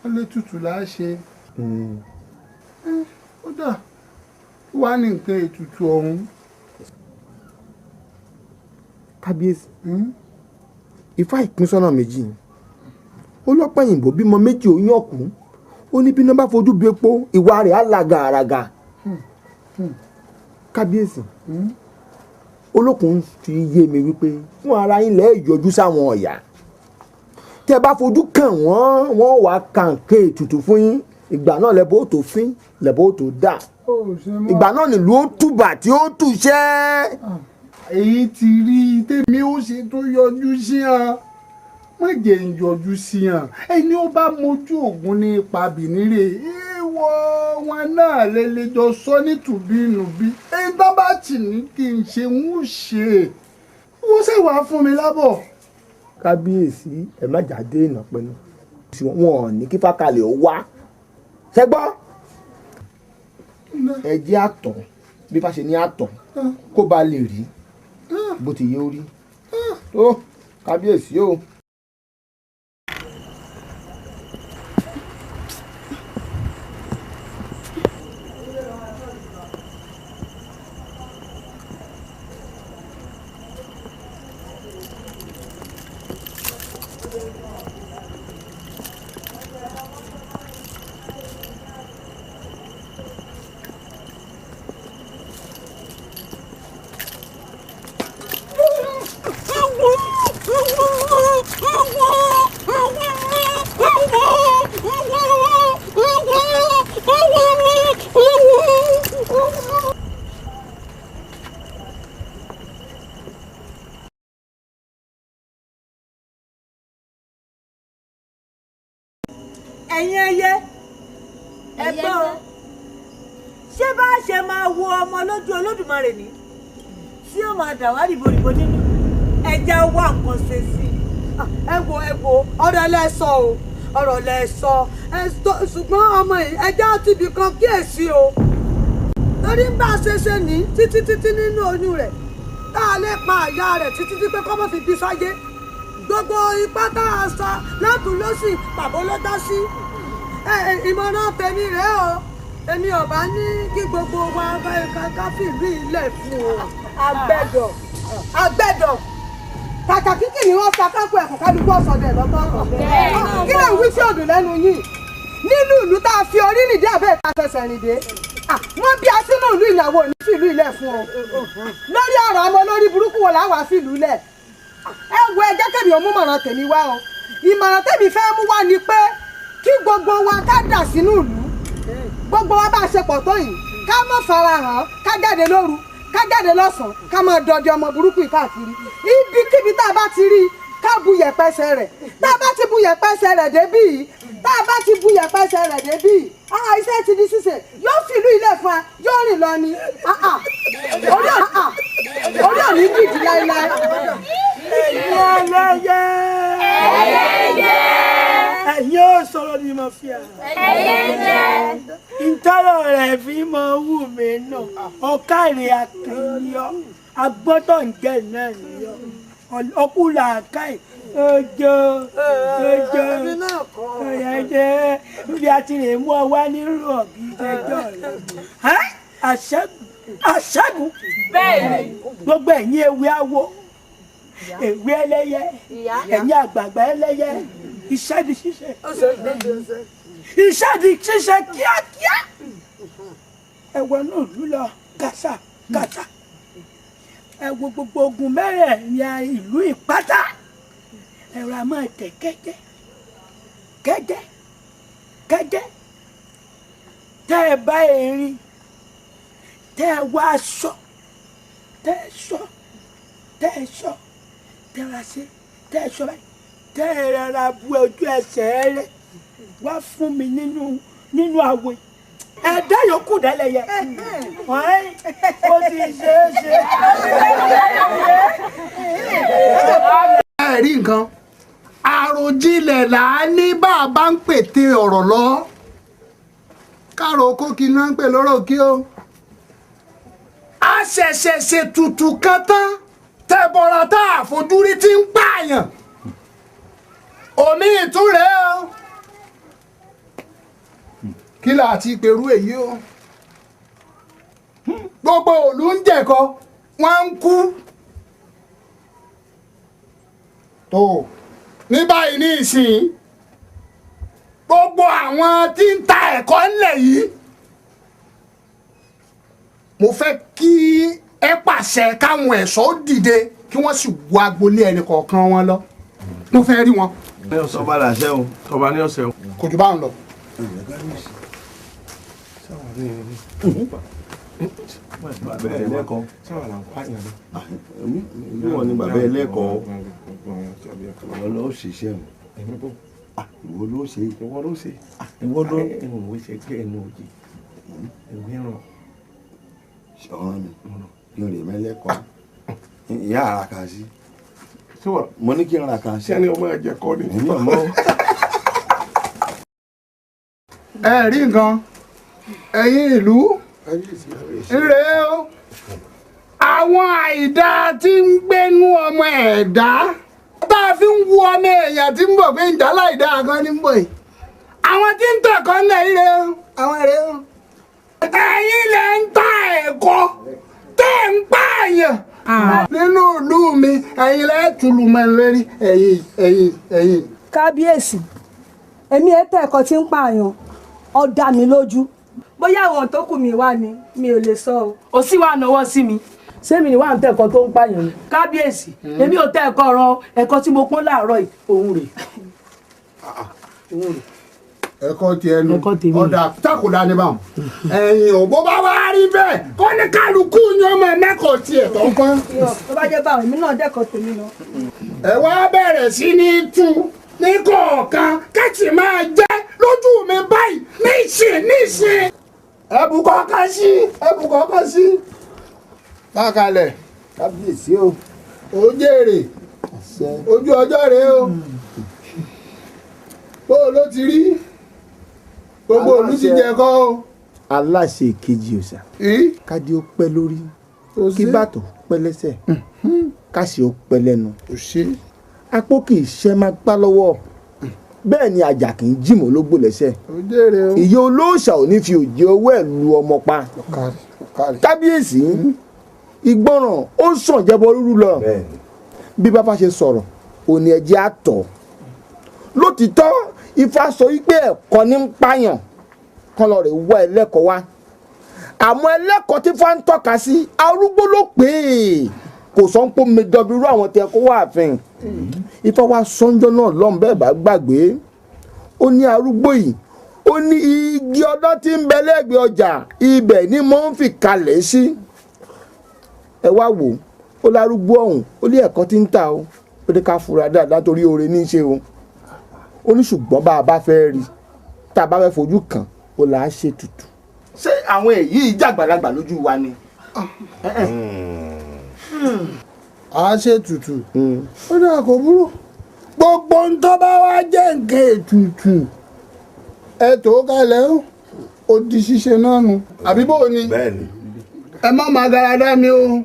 Wọ́n lé tutù là á ṣe. Ó dà wá ní nǹkan ètùtù ọ̀hún. Kábíyèsí, Ifá ìpín sọ́nà méjì. Ó lọ́pọ̀ òyìnbó bímọ méjì ó yàn kú. Ó ní bí iná bá fojú bí epo, ìwà rẹ̀ á la gàràgà. Kábíyèsí, olókun fi yé mi wípé fún ara yín lẹ́ẹ̀ yọjú sáwọn ọ̀yà. Tẹ́ bá fojú kàn wọ́n, wọ́n wàá kàǹkè ètùtù fún yín. Ìgbà náà lẹ́bọ̀ ó tó fín, lẹ́bọ̀ ó tó dà. Ìgbà náà nílùú ó tùbà tí ó tùṣẹ́. Èyí ti rí tèmi ó ṣe tó yọjú sí hàn, má jẹ́ ń yọjú sí hàn. Ẹni ó bá mojú ògùn ní ipa bìnírè. Ìwọ wọn náà lè lè jọ sọ nítùbínùbí. Èyí tó bá tì ní kí n ṣe ń ṣe. Wọ́n ṣe wàá fún mi lábọ̀. Kábíyèsí, ẹ má jáde ìnà pẹ̀lú. Wọn ò ní kí Fákalẹ̀ ó wá. Ṣé gbọ́? Ẹ jẹ́ àtọ̀ bí bá ṣe ní àtọ̀ kó ba lè rí bó ti yẹ ó rí. Tó kábíyèsí o. Ẹ̀yin ẹyẹ, ẹ̀gbọ́n, ṣé bá a ṣe máa wo ọmọ lójú Olódùmarè ní tí ó máa dà wá rìbòrìbò nínú ẹja wá nǹkan ṣe sí i. Ẹ wo, ẹ wo, ọ̀rọ̀ lẹ sọ o, ọ̀rọ̀ lẹ sọ, ṣùgbọ́n ọmọ yìí ẹja ti bì kan kíyèsí o, torí ń bá a ṣe ṣe ní títí títí nínú oyún rẹ̀ tá a lè pa àyà rẹ̀ títí tí pé kọ́mọ́ fi bí sáyé. Gbogbo ipá tá a sa látùn lọ́sì pàbó ló dá sí. Ìmọ̀ràn tèmi rèé o, èmi ò bá ní kí gbogbo wa ká fìlú ilẹ̀ fún o. Àgbẹ̀dọ̀, àgbẹ̀dọ̀, kàkà kíkì ni wọ́n sakápò ẹ̀kọ́ kálukú ọ̀sọ̀dẹ̀ lọ́tọ̀ọ̀tọ̀. Kí lè wí sí òdùn lẹ́nu yìí? Nínú ìlú tá a fi orí nìdí àbẹ́ ìta fẹsẹ̀ rìn dé, wọ́n bí a sínú ìlú ìyàwó ní fìlú ilẹ̀ fún o. Lórí ọ̀rọ̀ ọmọ lórí burúkú wo làwọn á fìlú lẹ̀? Ẹ wo, ẹ jẹ́ kẹ́mi ò mú ìmọ̀ràn tèmi wá o. Ìmọ̀ràn tèmi fẹ́ mú wá ni pé kí gbogbo wa ká dà sínú ìlú. Gbogbo wa bá a ṣe pọ̀ tó yìí, ká má farahàn, ká jáde lóru, ká jáde lọ́sàn-án, ká máa dọdẹ ọmọ burúkú yìí káàkiri. Ibikíbi tá a bá ti rí i, ká bu yẹ̀pẹ̀sẹ̀ rẹ̀. Tá a bá ti bu yẹ̀pẹ̀sẹ̀ rẹ̀ débí yìí, tá a bá ti bu yẹ̀pẹ̀sẹ̀ rẹ̀ débí yìí, iṣẹ́ ti di ṣíṣe, yóò fìlú ilé fún wa, yóò rìn lọ ni. Orí òní dìdí láéláé. Ẹ̀yin ẹlẹ́yẹ. Ẹlẹ́yẹ. Ẹ̀yin ò sọ̀rọ̀ ni mo fi hàn. Ẹlẹ́yẹ. Ìtọ́rọ̀ rẹ̀ fi mọ wù mí nù. Ọ̀kàrí akínyọ́. Agbọ́tọ̀ ń jẹ́ náà níyọ́. Ọkùnrin àkáì. Ojo ojo ọ̀yẹ́dẹ́ bí a ti lè mú ọ wá nírú ọ̀gí ìjẹ́jọ́ rẹ̀. Àṣẹ́gun, àṣẹ́gun. Bẹ́ẹ̀ni. Gbogbo ẹ̀yin ewé awo, ewé ẹlẹ́yẹ, ẹ̀yin àgbààgbà ẹlẹ́yẹ, iṣẹ́ di ṣíṣe. Iṣẹ́ di ṣíṣe kíákíá. Ẹ wọnú ìlú lọ kàṣà kàṣà. Ẹ wo gbogbo ogun mẹ́rẹ̀ẹ̀rin ìlú ìpátá. Ẹ̀rọ a máa tẹ̀ kẹ́jẹ́ kẹ́jẹ́ kẹ́jẹ́. Tẹ́ ẹ bá erin, tẹ́ ẹ wá aṣọ, tẹ́ ẹ sọ, tẹ́ ẹ sọ, tẹ́ ẹ ra ṣe, tẹ́ ẹ sọ báyìí, tẹ́ ẹ rárá bu ojú ẹsẹ̀ rẹ wá fún mi nínú àwẹ̀. Ẹ̀dá yòókù dẹ́lẹ̀ yẹ. Ó ti ṣe é ṣe. Ẹ rí nǹkan, àròjinlẹ̀ là á ní bá a bá ń pète ọ̀rọ̀ lọ. Káàrò kó kí iná ń pè lọ́rọ̀ kí o. A ṣẹ̀ṣẹ̀ ṣètùtù kan tán tẹ̀bọ̀rọ̀ tá a fojúrí ti ń pààyàn. Omi ìtúrẹ́ o. Kí là á ti pèrú èyí o? Gbogbo òlú ń jẹ̀kọ, wọ́n ń kú. Tó ní báyìí ní ìsìn, gbogbo àwọn tí ń ta ẹ̀kọ́ ńlẹ̀ yìí, mo fẹ́ kí ẹ pàṣẹ káwọn ẹ̀ṣọ́ dìde kí wọ́n sì wọ agboolé ẹnì kọ̀ọ̀kan wọn lọ. Mo fẹ́ rí wọn. Ọba làṣẹ o. Ọba ní ọ̀sẹ̀ o. Kò jù báwọn lọ. Bàbá ẹlẹ́kọ̀ọ́. Bí wọ́n ní bàbá ẹlẹ́kọ̀ọ́, ọlọ́ ṣiṣẹ́ o. Ìwọ ló ṣe. Ìwọ ló ṣe. Ìwọ ló ìwé ṣe gbé ẹnu òjì ìwé ràn. Ọ̀ràn mi kí n rè mẹ́lẹ́kọ̀ọ́ ìyá ara kan sí. Mo ní kí n ra kan sí. Sẹ́ni ọmọ ẹ̀jẹ̀ kọ́ ni. Èmi ọmọ. Ẹ rí nǹkan, ẹ̀yin ìlú ńre o, àwọn àìdá tí ń gbénú ọmọ ẹ̀dá tá a fi ń wu ọmọ èèyàn tí ń bọ̀ pé ń jà láìdá kan ní ń bọ̀ yìí, àwọn tí ń tẹ̀kọ́ ń lẹ̀ ire o, àwọn èrè o. Ẹ̀yin lẹ ń ta ẹ̀kọ́ tẹ́ ń pààyàn nínú ìlú mi, ẹ̀yin lẹ tùlù mọ́ lórí ẹ̀yin ẹ̀yin ẹ̀yin. Kábíyèsí, èmi ẹ tẹ ẹ̀kọ́ tí ń pààyàn, ó dá mi lójú. Bóyá àwọn tó kù mí wá ni mi ò lè sọ o. Ó sì wá náwó sí mi, sẹ́mi ni wà ń tẹ̀kọ́ tó ń pààyàn ni. Kábíyèsí, èmi ò tẹ ẹ̀kọ́ ran ẹ̀kọ́ tí mo pọ́n láàárọ̀ yìí, òun rè. Ẹ̀kọ́ tiẹ̀ nu ọ̀dà takòdà ni báwọn. Ẹ̀yin ò bó bá wá rí bẹ́ẹ̀ kọ́ ní kálukú ni ọmọ mẹ́kọ̀ọ́ tiẹ̀ tó ń pọ́n. Tó bá jẹ́ báwọn, èmi náà dẹ́kọ̀ọ́ tèmi lọ. Ẹ wá bẹ̀rẹ̀ sí ní tú ní kọ̀ọ̀kan kẹ́tì máa jẹ́ lójú mi báyìí níṣìn níṣìn. Ẹ̀bù kọ̀ọ̀kan sí, ẹ̀bù kọ̀ọ̀kan sí. Bákalẹ̀. Kábíyèsí o. Ó jèrè. Ojú ọjọ́ rèé o. Bó o ló ti rí? Gbogbo òlú ti jẹ kọ́ o. Aláṣẹ ìkejì òòṣà. Kádé ó pẹ́ lórí. Kí bàtò pẹ́ lẹ́sẹ̀. Káṣí ó pẹ́ lẹ́nu. Apó kì í ṣẹ́ máa gbá lọ́wọ́. Bẹ́ẹ̀ ni àjà kì í jìmọ̀ lógbò lẹ́sẹ̀. Ìyá olóòṣà ò ní fi òjì owó ẹ̀ lu ọmọ pa. Kábíyèsí, ìgbọràn ó sàn jẹbọ rúrú lọ. Bí bàbá ṣe sọ̀rọ̀, òní ẹ̀jẹ̀ á tọ̀. Lótìtọ́, Ifá sọ wípé ẹ̀kọ́ ní ń pààyàn kán lọ rè wá ẹlẹ́kọ̀ọ́ wá. Àmọ́ ẹlẹ́kọ̀ọ́ tí Ifá ń tọ́ka sí arúgbó ló pè é, kò sọ ń pò mí dọ́bi irú àwọn tẹ kó wá ààfin. Ifá wa sọ́njọ́ náà lọ́n bẹ́ẹ̀ bá gbàgbé. Ó ní arúgbó yìí, ó ní igi ọdọ́ tí ń bẹ lẹ́gbẹ̀ẹ́ ọjà, ibẹ̀ ni mo ń fi kalẹ̀ sí. Ẹ wá wò ó lárúgbó ọ̀hún, ó ní ẹ̀kọ́ tí ń ta o, ó ní ká fura dáadáa torí oore ní í ṣe o. Ó ní ṣùgbọ́n bá a bá fẹ́ rí, tá a bá fẹ́ fojú kàn, ó là á ṣe tutù. Ṣé àwọn èyí jàgbàlagbà lójú wa ni? A ṣe tutù. Ó dà kó burú. Gbogbo ń tó bá wá jẹ́ nǹkan ètùtù, ẹ tó kalẹ̀ ó, ó di ṣíṣe náà nu. Àbí bó o ni? Bẹ́ẹ̀ni. Ẹ má máa gara dá mi o.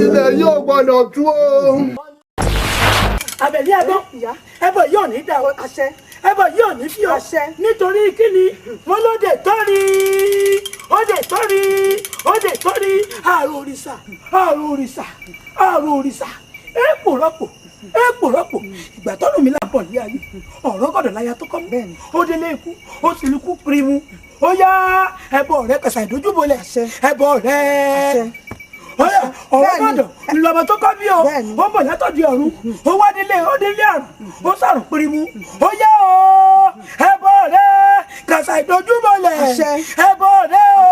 Ilẹ̀ yóò gbọ́dọ̀ tú o. Àbẹ̀ní ẹbọ, ẹbọ yóò ní dà o, ẹbọ yóò ní fi o, nítorí kíni wọn lóde tọ́rí, òde tọ́rí, òde tọ́rí, àrùn òrìṣà, àrùn òrìṣà, àrùn òrìṣà, èèpò rọ́pò, èèpò rọ́pò, ìgbà tọ́lù mi là ń bọ̀ ní ayé, ọ̀rọ̀ gbọ́dọ̀ láya tó kọ́ mi, ó délé ikú, ó sì lukú pirimu, ó yá ẹbọ rẹ kẹsà ìdójúbolẹ̀, ẹbọ rẹ ọ̀rọ̀ gbọ́dọ̀ lọ́mọ tó kọ́ bí o, ó bọ̀ látọ̀dí ọ̀run, ó wá délé, ó délé àrùn, ó sàrùn pirimu, ó yá o, ẹbọ rẹ kàṣà ìdójúmọlẹ̀, ẹbọ rẹ o,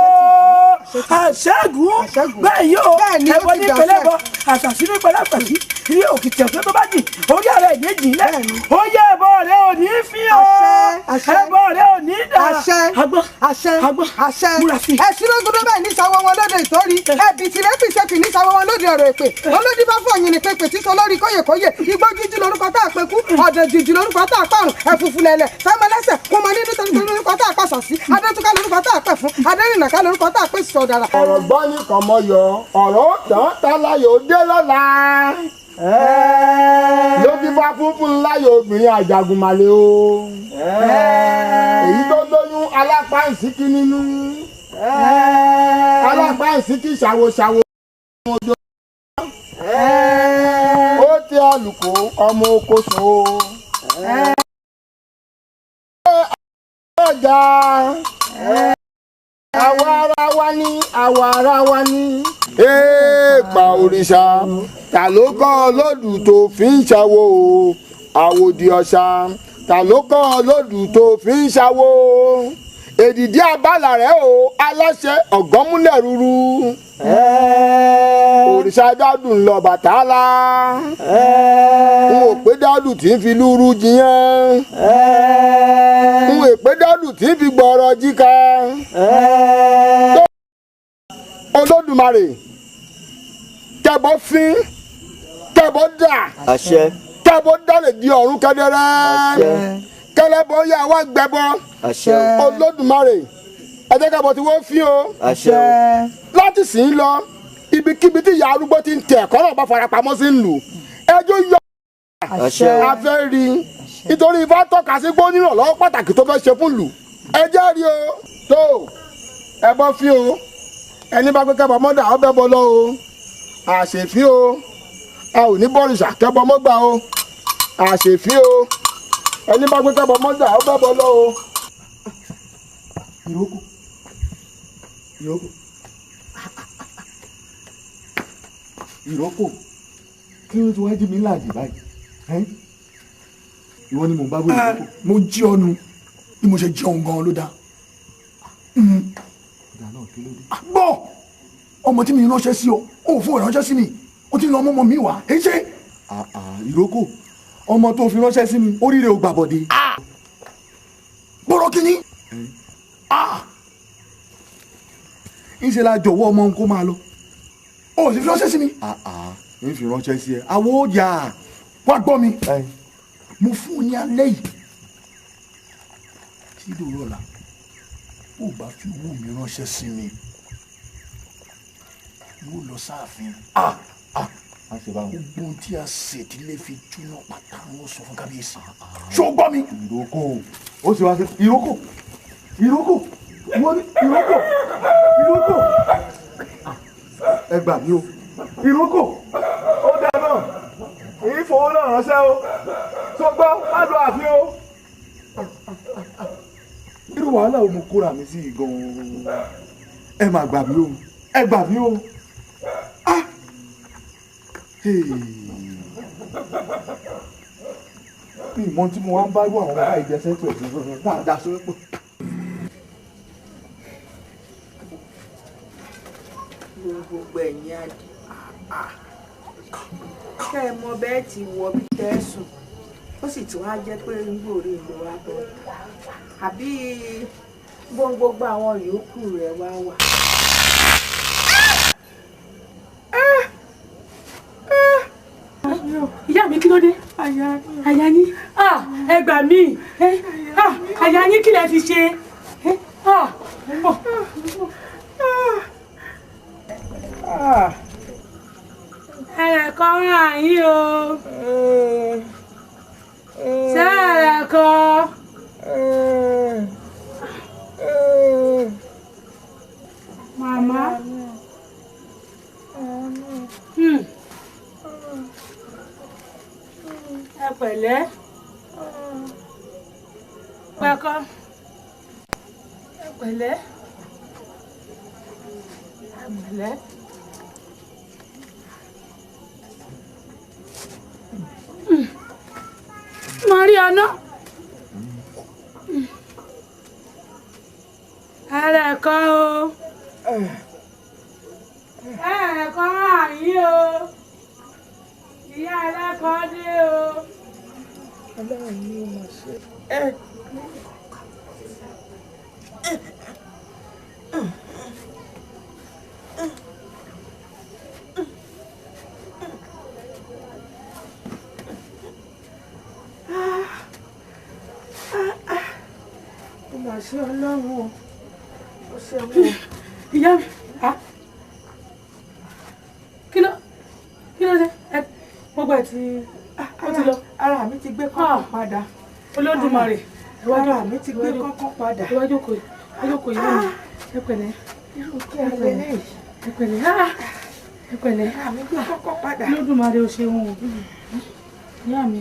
àṣẹ́gun bẹ́ẹ̀ yóò, ẹbọ ní pẹlẹ́bọ, àṣàṣì ní pẹlẹ́pẹ̀sí, ní òkìtì ọ̀fẹ́ tó bá jì, orí ara ẹ̀ méjì lẹ̀, ó yá ẹbọ rẹ ò ní fi o, ẹbọ rẹ ò ní dà, agbọ́, agbọ́, múra sí. Ẹ̀sìn lógún tó bẹ́ẹ̀ ní sáwọ́ wọn lóde ìtọ́rí, ẹ̀bì tìrẹ́ pìṣẹ́ kì ní sáwọ́ wọn lóde ọ̀rọ̀ èpè, olódì bá fọyín ní pépè tí sọ lórí kóyèkóyè, igbó jíjí lórúkọ tá a pé kú, ọ̀dọ̀ jìjì lórúkọ tá a pààrùn, ẹ̀fùfù lẹ̀lẹ̀, fẹ́mọlẹ́sẹ̀, kúmọ nínú torí lórúkọ tá a pàṣà sí, adétúká lórúkọ tá a pẹ̀ fún, adérìnàká lórúkọ tá a pè sọ̀dàrà. Ọ̀rọ̀ gbọ́ nìkan mọ yọ, ọ̀rọ̀ tán táláyò dé lọ́la. Ló fi fa funfun láyò obìnrin àjàgùnmàlè o. Èyí tó lóyún alápá ìsíkí nínú. Alápá ìsíkí ṣàwòṣàwò. Ó ti àlùkò ọmọ oko sùn o. Ọjà àwa ara wa ní, àwa ara wa ní. Èèpà òrìṣà, ta ló kọ́ ọ lódù tó fi ń ṣàwo o? Àwòdì ọ̀ṣà, ta ló kọ́ ọ lódù tó fi ń ṣàwo o? Èdìdí abala rẹ̀ o aláṣẹ ọ̀gánmúlẹ̀ ruru. Òrìṣà dádùn ń lọ Bàtálá. N ò pé dádùn tí ń fi lúrú jiyàn. N ò pé dádùn tí ń fi gbọ̀rọ̀ jíka. Olódùmarè kẹbọ fín kẹbọ dà. Àṣẹ. Kẹbọ dálè di ọ̀run kẹdẹrẹ. Kẹlẹbọ yà wá gbẹbọ. Àṣẹ. Olódùmarè ẹ jẹ́ kẹbọ tí wọ́n fín o. Àṣẹ. Láti sìn lọ ibikíbi tí ìyá arúgbó ti ń tẹ ẹ̀kọ́ náà bá farapamọ́ sí ń lù ẹjọ́ yọ. Àṣẹ. A fẹ́ rí i nítorí ifá tọ́ka sí pé ó nírànlọ́wọ́ pàtàkì tó fẹ́ ṣe fún lù ẹ jẹ́ rí o tó ẹbọ fín o ẹni bá gbé kẹbọ mọ́dà ọ bẹ́ bọ lọ o àṣèfín o a ò ní bọ́rìṣà kẹbọ mọ́gbà o àṣèfín o ẹni bá gbé kẹbọ mọ́dà ọ bẹ́ bọ lọ o. Ìrókò ìrókò ìrókò kí ló ti wá jí mi láàyè báyìí? Ìwọ ni mò ń bá bóyá ìrókò. Mo jí ọ nu bí mo ṣe jẹun gan ló dáa. Gbọ́ ọmọ tí mi ránṣẹ́ sí ọ ò fún ìránṣẹ́ sí mi ó ti lọ ọmọ ọmọ mi wá èyí ṣe. Ìrókò ọmọ tó fi ránṣẹ́ sí mi oríire ò gbàbọ̀dé. Bọ́rọ̀ kínní. Ńṣe la jọ̀wọ́ ọmọ kó máa lọ. O sì fi ránṣẹ́ sí mi. Ń fi ránṣẹ́ sí ẹ àwọ̀ ó yà. Wá gbọ́ mi mo fún un ní alẹ́ yìí tí dòrò ọ̀la bó o bá fi owó mi ránṣẹ́ sí mi yóò lọ sáàfin. Gbogbo ohun tí a ṣèdílé fi túná pátá ń sọ fún kábíyèsí. Ṣé o gbọ́ mi. Ìrókò ó sì wá sí ìrókò ìrókò wọ́n ní ìrókò ìrókò ẹ gbà mí o ìrókò ó dáa náà èyí fowó náà ránṣẹ́ o tó gbọ́ má lọ àfin o. Irú wàhálà wo mo kóra mi sí gan-an ẹ má gbà mí o ẹ gbà mí o. Mi mọ tí mo wá ń bá irú àwọn bàbá ìjẹsẹ́ pẹ̀lú dáadáa sórí pọ̀. Gbogbo ẹ̀yin adì kẹ́ ẹ mọ bẹ́ẹ̀ ti wọ bí tẹ́ ẹ sùn ó sì tún wá jẹ́ pé ń gbòòrò ìlú wa bọ̀ àbí gbogbo àwọn yòókù rẹ̀ wá wà. Ìyá mi kí ló dé? Àyà yín ẹ gbà mí àyà yín kí lẹ fi ṣe. Ẹ̀rẹ̀kọ́ ràn yín o. Ṣé ẹ̀rẹ̀kọ́? Màmá. Ẹ pẹ̀lẹ́. Pẹ̀kọ́. Ẹ pẹ̀lẹ́. Ẹ pẹ̀lẹ́. Mariana. Ẹ̀rẹ̀kọ́ o. Ẹ̀rẹ̀kọ́ àyín o. Ìyá ẹlẹ́kọ̀ọ́ dé o. Ọlọ́run ni ó mọ̀ ṣe. Ó mà ṣe Ọlọ́run o, ó ṣeun o. Ìyá mi, kí ló dé? Gbogbo ẹ̀ tí ó ti lọ. Ara mi ti gbé kọ́kọ́ padà. Olódùmarè. Ara mi ti gbé kọ́kọ́ padà. Ẹ wá jókòó, ẹ jókòó ìyá mi. Ẹ pẹ̀lẹ́. Irú kí a lè léyìí. Ẹ pẹ̀lẹ́. Ẹ pẹ̀lẹ́. Ara mi gbé kọ́kọ́ padà. Olódùmarè ó ṣeun o. Ìyá mi,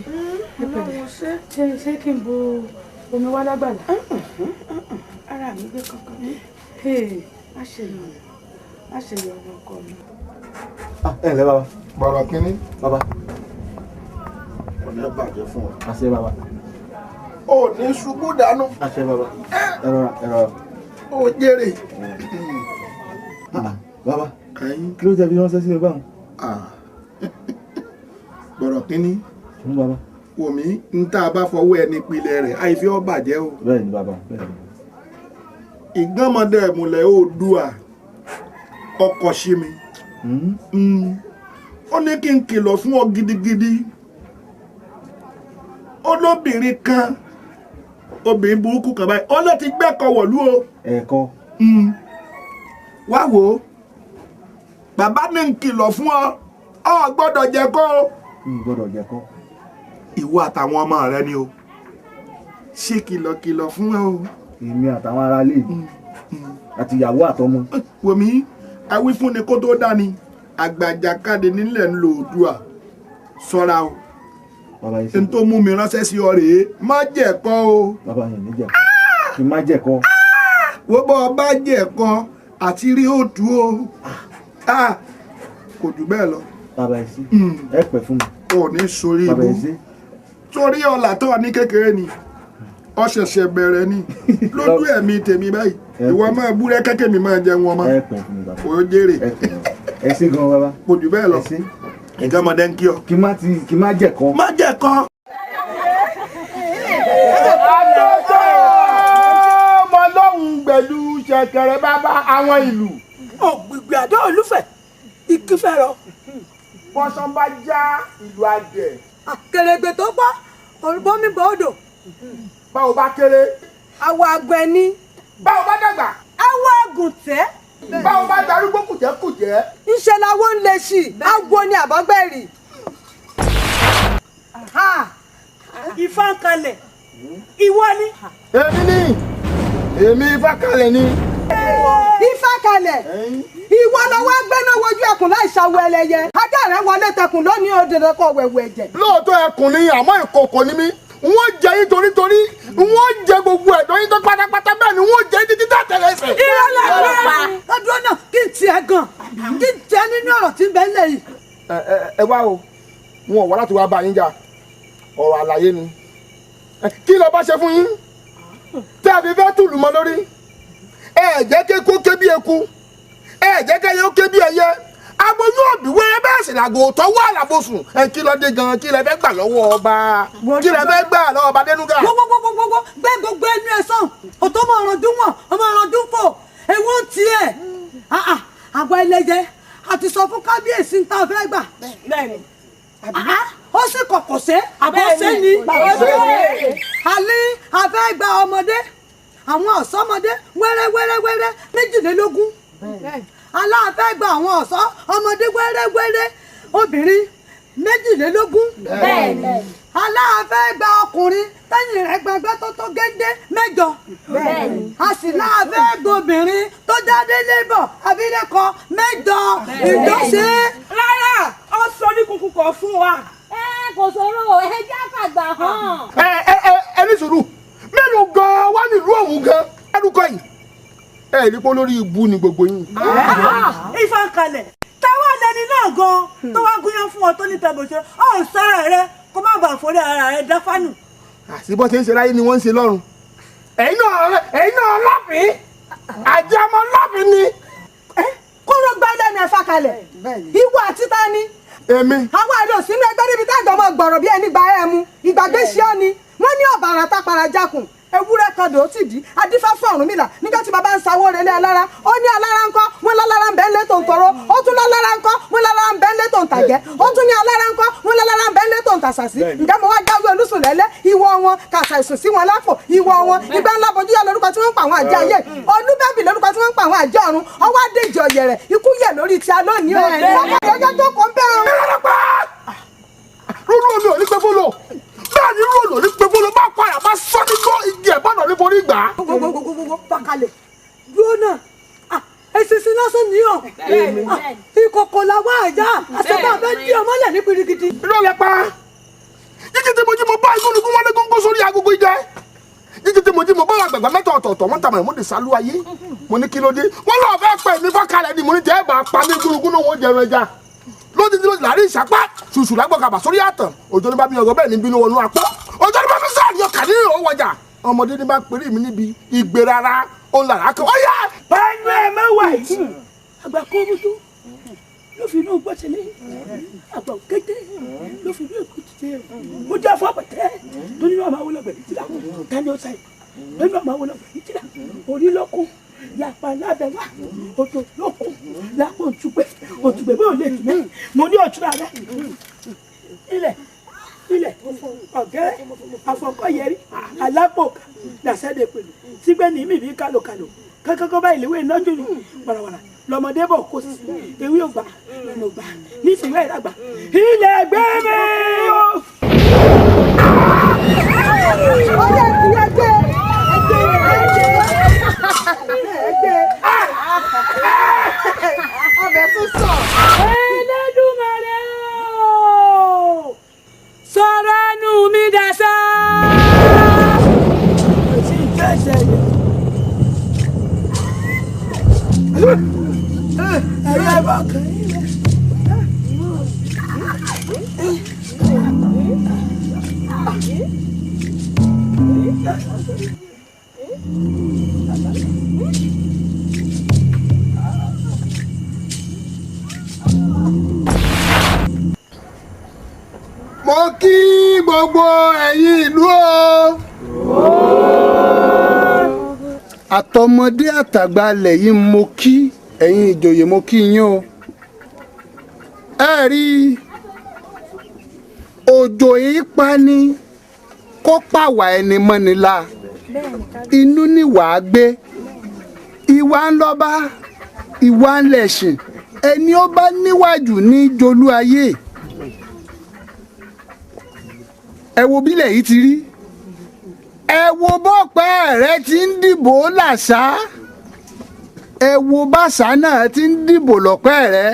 ẹ pẹ̀lẹ́. Ṣé kí n bo omi wá lágbàlá? Ara mi gbé kọ́kọ́. Má ṣe yọ̀nà, má ṣe yọ̀nà ọkọ mi. Ẹ ǹlẹ́ bàbá. Bọ̀rọ̀ kínní. Bàbá. Kò ní bàjẹ́ fún ọ. Àṣẹ bàbá. O ní ṣubú dànù. Àṣẹ bàbá. Ẹ rọra, ẹ rọra. Ó jèrè. Bàbá, kí ló jẹ́ bí ránṣẹ́ sí mi báwọn? Gbọ̀rọ̀ kínní. Fún bàbá. Wòmí, ń tá a bá fọwọ́ ẹni pilẹ̀ rẹ̀, àìfi ọ́ bàjẹ́ o. Bẹ́ẹ̀ ni bàbá, bẹ́ẹ̀ ni. Ìgbọ́mọdé ìmùlẹ̀ Oòduà ọkọ̀ sí mi. Ó ní kí n kìlọ̀ fún ọ gidigidi. Olóbìnrin kan, obìnrin burúkú kan báyìí, ó ló ti gbẹ́kọ̀ wọ̀lú o. Ẹ̀kọ́. Wá wò ó, bàbá ní n kìlọ̀ fún ọ, ọ gbọ́dọ̀ jẹ kọ́ o. N gbọ́dọ̀ jẹ kọ́. Ìwọ àtàwọn ọmọ rẹ ni o. Ṣé kìlọ̀kìlọ̀ fún ọ o. Èmi àtàwọn aráalé mi àti ìyàwó àtọmọ. Wòmí, awífúnni kó tó dání, àgbàjàkadì nílẹ̀ ń lo Oòduà, ṣọ́ra o. N tó mú mi ránṣẹ́ sí ọ rèé, má jẹ̀kọ́ o. Bàbá yẹn ní jẹ̀kọ́. Kí n má jẹ̀kọ́. Wo bọ́ ọ bá jẹ̀kọ́ àti rí òtún o. Kò jù bẹ́ẹ̀ lọ. Bàbá ẹ sí, ẹ pẹ́ fún mi. O ní sórí ibú. Bàbá ẹ sí. Torí ọ̀là tó ní kékeré ni, ọ ṣẹ̀ṣẹ̀ bẹ̀rẹ̀ ni. Lójú ẹ̀mí tèmi báyìí, ìwọ máa búrẹ́ kẹ́kẹ́ mi máa jẹun ọmọ. Ẹ pẹ́ fún mi bàbá. O jèrè. Ẹ ṣé gan bàbá. Kò jù bẹ́ẹ̀ lọ. Ìjọmọdé ń kí ọ. Kí má jẹ̀kọ́. Má jẹ̀kọ́. Àtọ́tọ́ ọmọ lọ́hùn pẹ̀lú ṣẹ̀kẹ̀rẹ̀ bàbá àwọn ìlú. Ògbìgbì àdó olúfẹ̀ igi fẹ́rọ. Bọ́sán bá já ìlú adẹ̀. Kèrègbè tó pọ̀ bómi bọ́ odò. Báwo bá kéré. Àwọ̀ àgbẹ̀ ni. Báwo bá dàgbà. Àwọ̀ àgùntẹ́. Báwo bá darúgbó kùjẹ́kùjẹ́. Ńṣe làwọn ń lè ṣì, àgbo ni àbọ̀gbẹ̀rì. Ifá kalẹ̀, ìwọ ni. Èmi ni, èmi Ifá kalẹ̀ ni. Ifá kalẹ̀, ìwọ lọ wá gbẹ́ná wojú ẹkùn láì ṣàwọ̀ ẹlẹ́yẹ. Ajá rẹ̀ wọlé tẹkùn lónìí ó dandan kó wẹ̀wù ẹ̀jẹ̀. Lóòótọ́ ẹkùn ni àmọ́ ìkòkò ni mí. Wọ́n jẹ yín torítorí, wọ́n jẹ gbogbo ẹ̀dọ̀ yín tó pátápátá bẹ́ẹ̀ ni wọ́n jẹ yín títí tàtẹ̀lẹsẹ̀. Irọ́ lọ́pàá. Ọdún náà kí n tiẹ̀ gan, kí n tiẹ̀ nínú ọ̀rọ̀ tí ń bẹ nílẹ̀ yìí. Ẹ wá o, wọn ò wá láti wá bá yín jà, ọ̀rọ̀ àlàyé ni. Kí ló bá ṣe fún yín? Tẹ́ ẹ fi fẹ́ tùlù mọ́ lórí. Ẹ jẹ́ kéku ké bí eku, ẹ jẹ́ kẹ́yẹ ó ké bí ẹyẹ. Aboyún òbí wẹ́rẹ́ bẹ́ẹ̀ sì làgò tọ́wọ́ àlàbòsùn. Ẹ kí ló dé gan-an, kí lẹ fẹ́ gbà lọ́wọ́ ọba? Kí lẹ fẹ́ gbà lọ́wọ́ ọba Dénúgà? Wọ́wọ́wọ́wọ́wọ́ gbẹ́ gbogbo ẹnu ẹ sàn, ọ̀tọ́ ọmọ ọ̀rọ̀ dún wọ̀n, ọmọ ọ̀rọ̀ dún fò, èwo ń tiẹ̀. Àwa ẹlẹ́yẹ a ti sọ fún kábíyèsí ń tá a fẹ́ gbà. Ó sì kọ̀kọ̀ sé, àbọ̀ sé ni. Àlẹ́ a fẹ́ gba ọmọdé, àwọn ọ̀sọ́mọdé wẹ́rẹ́wẹ́rẹ́wẹ́rẹ́ 22. Aláàfẹ́ gba àwọn ọ̀ṣọ́ ọmọdé wẹ́rẹ́wẹ́rẹ́ obìnrin 22. Aláàfẹ́ gba ọkùnrin tẹ́yìn rẹ̀ gbàgbẹ́ tó tó géńdé 8. A sì láàfẹ́ gba obìnrin tó jáde lébọ̀ abilékọ 8. Ìjọsí. Rárá, ó sọ ní kúkú kọ fún wa. Ẹ kò sọ̀rọ̀ ẹ jẹ́ àfàgbà hàn. Ẹ ẹ ẹ ní sùúrù, mélòó gan-an wá nílùú òun gan-an ẹnukọ yìí. Ẹ rí pé olórí ibú ni gbogbo yín. Ifá kalẹ̀, táwa lẹni náà gan-an tó wá gúnyán fún ọ tó ní tẹ̀bọ̀ṣe, ọ̀ ń sọ́ra rẹ kó má bàa forí ara rẹ dáfánù. Àti bó ṣe ń ṣe láyé ni wọ́n ń ṣe lọ́run. Ẹ̀yin náà lọ́fìn, àjẹmọ́ lọ́fìn ni. Kóró gbá lẹ́nu Ifá kalẹ̀, ìwọ àti ta ni. Èmi. Àwọn àdó sínú ẹgbẹ́ níbi tájọ ọmọ gbọ̀rọ̀ bí ẹni gba ẹ̀ mu, ìgbàgbé ṣé ọ ni, wọ́n ní ọ̀bàrà tápara jákùn. Ewúrẹ́ kan dò ó sì di adífá fún Ọ̀rúnmìlà nígbà tí bàbá ń sawó relé alára, ó ní alára ńkọ́ wọn lálára ń bẹ ń lé tó ń tọrọ, ó tún lálára ńkọ́ wọn lálára ń bẹ ń lé tó ń tàjẹ́, ó tún ní alára ńkọ́ wọn lálára ń bẹ ń lé tó ń tàṣàṣì. Ǹjẹ́ mo wá jáwé olúsùnlẹ́lẹ́ ìwọ wọn kàṣà ìsùn sí wọn lápò ìwọ wọn ìgbà ńlá bójúyà lórúkọ tí wọ́n ń pa àwọn àjẹ́ ayé, olúbẹ̀bì lórúkọ tí wọ́n ń pa àwọn àjẹ́ ọ̀run, ọwọ́ adéjì ọ̀yẹ̀rẹ̀ ikú yẹ̀ lórí ti alónìí o. Ọjọ́ tó kọ́ ń bẹ́ẹ̀. Rúrú omi ò ní pẹ́ fún lò. Bẹ́ẹ̀ ni rúrú omi ò ní pẹ́ fún lò, bá padà bá sọ́ ní gbọ́ igi ẹ̀ bá nà ní forí gbà. Gbogbogbogbogbò fàkalẹ̀ dúró náà, eṣinṣin lásán ni ọ̀, ìkòkò làwọn àjà àṣetá fẹ́ dí ọmọlẹ̀ ní pirigidi. Irọ́ lẹ pa, jíjí tí mo jí mo bá igúnnugún wọn ní góńgó sórí agogo idẹ, jíjí tí mo jí mo bá àgbàgbà mẹ́ta ọ̀tọ̀ọ̀tọ̀ wọ́n tàmọ̀ ìmúdi sálú ayé, mo ní kí ló dé, wọ́n lọ́ọ́ fẹ́ pẹ́ mi fàkalẹ̀ ni mo ní jẹ́ bá pa mí igúnnugún náà wọ́n jẹun ẹja. Lójijì lójijì láàrin ìṣàpá ṣùṣù lágbọ̀kàbà sórí àtàn, òjò ní bá mi ọgọ bẹ́ẹ̀ ní bínú wọnú apá, òjò ní bá mi sáà ní ọkà ní ìhòòhò wọjà, ọmọdé ní bá pèrè mi níbi ìgbé rárá, Ó lára kan ọ̀yà. Pẹ̀lú ẹ̀ mẹ́wàá yìí àgbà kó bójú ló fi inú gbọ́ sílé, àgbà kété ló fi inú èkó títí mo jẹ́ fún àpẹtẹ tó nínú àmà wọlé ọgbẹ̀rẹ̀ tìlá tani ó sáyé nínú àmà wọlé ọgbẹ̀rẹ̀ tìlá orí lọ́kùn làpá lábẹ́ wá odò lọ́kùn làpọ̀ òtúgbẹ́ òtúgbẹ́ bẹ́ẹ̀ ò lè tì mí mo ní ọ̀tún rẹ̀ ilẹ̀ ilẹ̀ ọ̀gẹ́rẹ́ àfọkọ́yẹrí alápòkà làṣẹ́dẹ̀ pẹ̀lú sígbẹ́ ní mímí kálòkálò kankan báyìí léwé lọ́jọ́ ní wàràwàrà lọ́mọdé bọ̀ kó sí ewé ògbà lọ́nà ògbà nísìnyí ìdàgbà ilẹ̀ gbé mi o. Ó yẹ kí ẹ gbé ẹgbẹ́ ẹgbẹ́ ọbẹ̀ tún sọ. Ẹlẹ́dùmarè o sọ̀rọ̀ ẹnu mi dàsá. Kò sí ìjẹ́sẹ̀ yẹn. Ẹ̀rọ ẹ̀bọ̀ kan yìí rẹ̀. Mo kí gbogbo ẹ̀yin ìlú o. Àtọmọdé àtàgbà ilẹ̀ yìí mo kí ẹ̀yin ìjòyè mo kí yín o. Ẹ rí òjò yìí pani kó pàwà ẹni mọ́ni la inú ni wàá gbé ìwà ń lọ́ba ìwà ń lẹ̀sìn ẹni ó bá níwájú ní jolú ayé. Ẹ wo bílẹ̀ yìí ti rí, ẹ wo bọ́pẹ́ rẹ ti ń dìbò làṣà, ẹ wo bàṣà náà ti ń dìbò lọ́pẹ́ rẹ,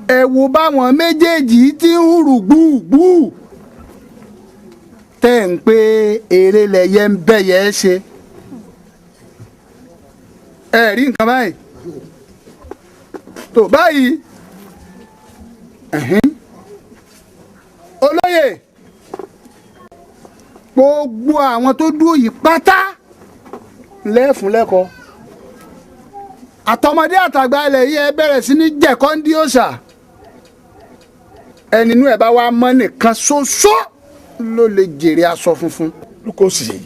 ẹ wo báwọn méjèèjì ti ń hùrù gbùgbù tẹ́ ń pé eré lẹyẹ ń bẹ́yẹ ṣe. Ẹ rí nǹkan báyìí tó báyìí olóyè gbogbo àwọn tó dúró yìí pátá lẹ́fun lẹ́kọ̀ọ́ àtọmọdé àtàgbà ilẹ̀ yìí ẹ bẹ̀rẹ̀ sí ní jẹ̀kọ́ ń dí òòṣà ẹni inú ẹ̀ bá wá mọ́ nìkan ṣoṣo ló lè jèrè aṣọ funfun. Lukosi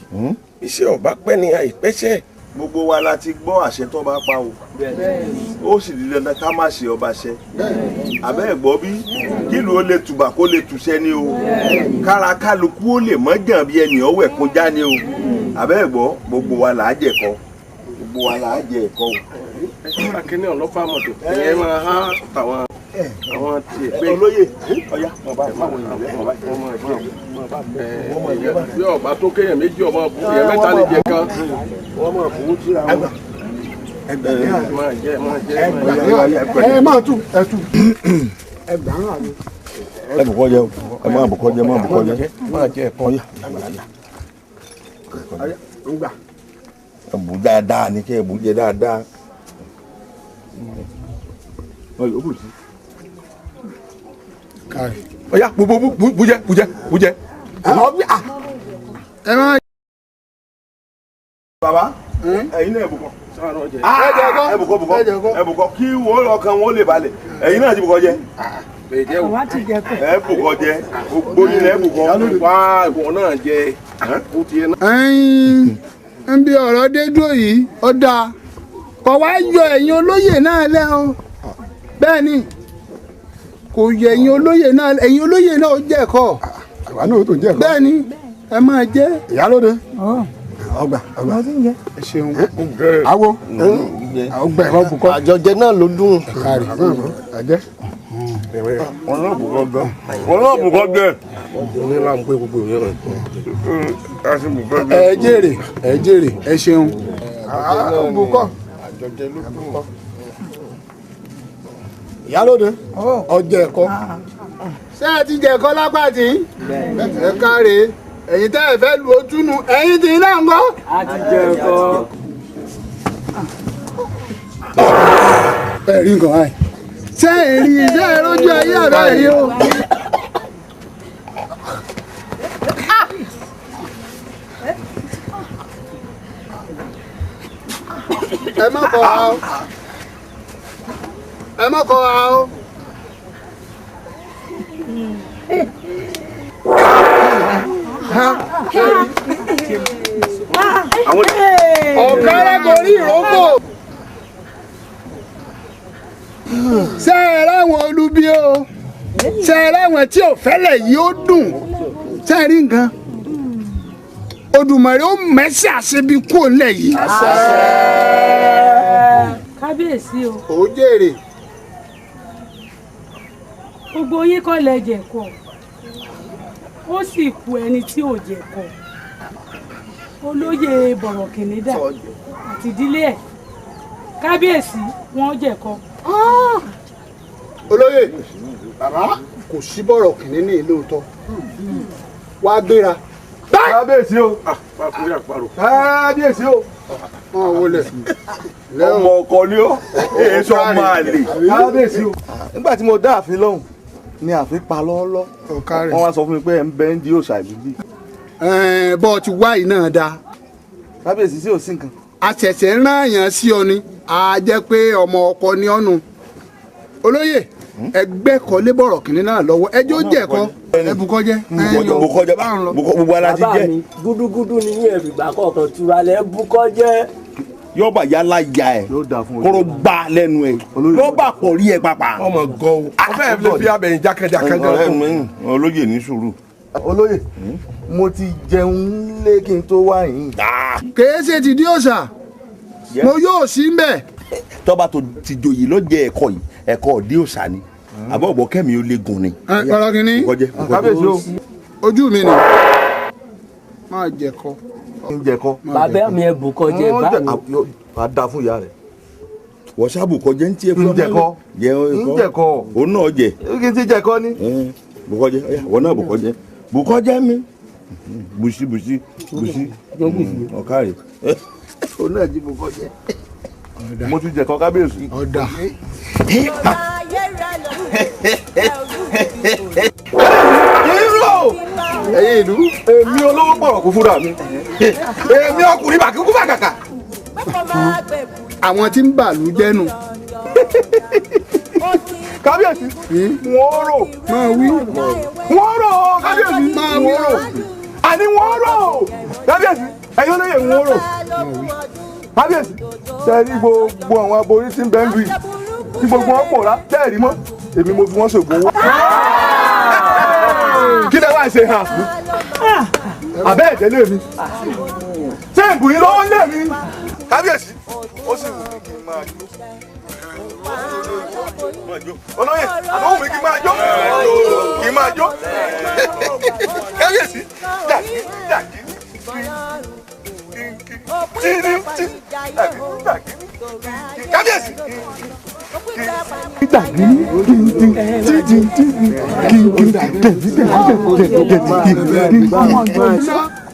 iṣẹ́ ọba pẹ́ ni àìpẹ́ṣẹ́. Gbogbo wa la ti gbọ́ àṣẹ tó bá pa o, ó sì di dandan ká má ṣe ọba ṣẹ. Àbẹ́ ẹ̀ gbọ́ bí kílù ó lè tùbà kó lè tùṣẹ́ ni o, kára kálukú ó lè mọ́jàn bí ẹnì ọwọ́ ẹ̀ kọjá ni o. Àbẹ́ ẹ̀ gbọ́ gbogbo wa là á jẹ ẹ̀kọ́, gbogbo wa là á jẹ ẹ̀kọ́ o. Akíní ọlọ́fà mọ̀tò ìyẹn máa há tàwọn àwọn tiẹ̀ pé. Olóyè ọ̀yá bí ọba tó kéèyàn méjì ọmọ èèyàn mẹ́ta lè jẹ kan wọ́n máa fowó síra wọn. Máa jẹ máa jẹ ẹ máa tú ẹ tú ẹgbàá àná. Ẹ bùkọ́ jẹ o, ẹ máa bùkọ́ jẹ, máa bùkọ́ jẹ, máa jẹ ẹ̀kọ́. Ẹ bù dáadáa ni kẹ́ ẹ bù jẹ dáadáa. Ọ̀yá bùjẹ bùjẹ bùjẹ. Ẹ máa. Bàbá ẹ̀yin náà ẹ bùkọ́. Ẹ bùkọ́ bùkọ́ ẹ bùkọ́ kí wọ́n ọkàn wọn lè balẹ̀ ẹ̀yin náà ti bùkọ́ jẹ. Ẹ bùkọ́ jẹ gbogbo ilẹ̀ ẹ bùkọ́. Wá ìwọ náà jẹ. Ẹ̀yin ń bí ọ̀rọ̀ dé dúró yìí ó dáa kò wá yọ ẹ̀yin olóyè náà lẹ́ o, bẹ́ẹ̀ ni kò yọ ẹ̀yin olóyè náà, ẹ̀yin olóyè náà ó jẹ́ ẹ̀kọ́. Àwa náà ó tó jẹ́ ẹ̀kọ́. Bẹ́ẹ̀ ni ẹ máa jẹ́. Ìyálóde ọgbà ọgbà ẹ ṣeun. Awo ọgbà ẹ̀rọ bùkọ́. Àjọjẹ náà ló dùn. Kárí àjẹ. Wọn náà bùkọ́ gbẹ. Wọn náà bùkọ́ gbẹ. Ní là ń pé gbogbo ìyẹn rẹ. Ẹ jèrè ẹ jèrè ẹ ṣeun. Bùkọ́. Àjọjẹ ló dùn. Ìyálóde ọjẹ ẹ̀kọ́. Ṣé ẹ ti jẹ ẹ̀kọ́ lápá tí? Ẹ káre ẹ̀yin tẹ́ ẹ fẹ́ lu ojú nu ẹ̀yin tí náà ń gbọ́. A ti jẹ ẹ̀kọ́. Ẹ rí nǹkan báyìí. Ṣé ẹ rí ṣé ẹ rójú ayé àbá yìí o? kọ́ wa o. Ẹ má kọ́ wa o. Ọ̀kẹ́rẹ́ kò rí ìrókò. Ṣé ẹ ráwọn olubi o? Ṣé ẹ ráwọn tí ò fẹ́lẹ̀ yìí ó dùn? Ṣé ẹ rí nǹkan? Odùmarè ó mẹ́sì àṣebi kúrò nílẹ̀ yìí. Kábíyèsí o. Ó jèrè. Gbogbo yín kọ́ lẹ jẹ̀kọ. Ó sì kù ẹni tí ò jẹ̀kọ. Olóyè Bọ̀rọ̀kìnní dà àti ìdílé ẹ̀. Kábíyèsí wọ́n jẹ̀kọ. Olóyè bàbá kò sí Bọ̀rọ̀kìnní ní ìlú òótọ́. Wá gbéra. Kábíyèsí o. Kábíyèsí o. Ọmọ ọkọ ni ó èso ọmọ àlè. Kábíyèsí o. Nígbà tí mo dá ààfin lọ́hùn ni ààfin pa lọ́ọ́lọ́. Wọ́n wá sọ fún mi pé ẹ̀ ń bẹ́ ń di òòṣà ìbíbí. Bọ́ ọ ti wá yìí náà dáa. Kábíyèsí sí ò sí nǹkan. A ṣẹ̀ṣẹ̀ ń rán àyàn sí ọ ni a jẹ́ pé ọmọ ọkọ ni ọ́nu. Olóyè ẹgbẹ́ kọ́ lé Bọ̀rọ̀kìnní náà lọ́wọ́ ẹjọ́ jẹ̀kọ́ ẹbùkọ́jẹ́. Bùkọ́jẹ́ gbogbo ara ti jẹ́. Bàbá mi gúdúgúdú ni yín ẹ̀fìgbà kọ̀ọ̀kan tura lẹ́ bùkọ́jẹ́. Yọba yálà ya ẹ kóró gbá lẹ́nu ẹ yọba pọ̀ rí ẹ pàpà. Ọmọ gan o ó fẹ́ẹ́ lè fi abẹ́yìn jákèjá kan. Olóyè ní sùúrù. Olóyè mo ti jẹun lé kí n tó wá yìí. Kèé ṣe ti dí òòṣà mo yóò sí mbẹ. Tọ́ba tó ti joyè ló jẹ ẹ̀kọ́ yìí ẹ̀kọ́ òdi òòṣà ni àbọ̀ ọ̀bọ̀ kẹ́mi ó lè gùn ni. Bọ̀rọ̀kìnní ojú mi ni máa jẹ̀kọ. Ń jẹ̀kọ. Bàbá mi ẹ bùkọ́jẹ́ bá mi. Wàá da fún ìyá rẹ̀. Wọ́n sábò kọjá ń tiẹ̀ fún ń jẹ̀kọ. Ń jẹ̀kọ. Òun náà jẹ. Kí n ti jẹ̀kọ ni. Bùkọ́jẹ́ wọ́n náà bùkọ́jẹ́ bùkọ́jẹ́ mi bùsí bùsí bùsí ọ̀kárì. Òun náà jí bùkọ́jẹ́. Mo ti jẹ̀kọ kábíyèsí. Ọ̀dà. Irọ́ ẹ̀yin ìlú. Èmi olówó pọ̀rọ̀ kú fúnra mi. Èmi ọkùnrin bàkíkú bàkàkà. Àwọn tí ń bàlú jẹ́nu. Kábíyèsí wọ́n rò. Máa wí. Wọ́n rò kábíyèsí wọ́n rò. Àní wọ́n rò kábíyèsí ẹ̀yin olóyè wọ́n rò. Kábíyèsí sẹ́ẹ̀rí gbogbo àwọn aborí tí ń bẹ ń lu yìí tí gbogbo wọn pòórá tẹ́ẹ̀rí mọ́ èmi mo fi wọ́n ṣògùn owó. Kí lẹ wá ṣe hàn? Àbẹ́ ẹ̀jẹ̀ lé mi. Ṣé ìbùn yín lọ́wọ́ lé mi? Kábíyèsí ó sì wù mí kí n máa jó. Olóyè àbọ̀ wù mí kí n máa jó. Kí n máa jó. Kábíyèsí dàgí dàgí kábíyèsí.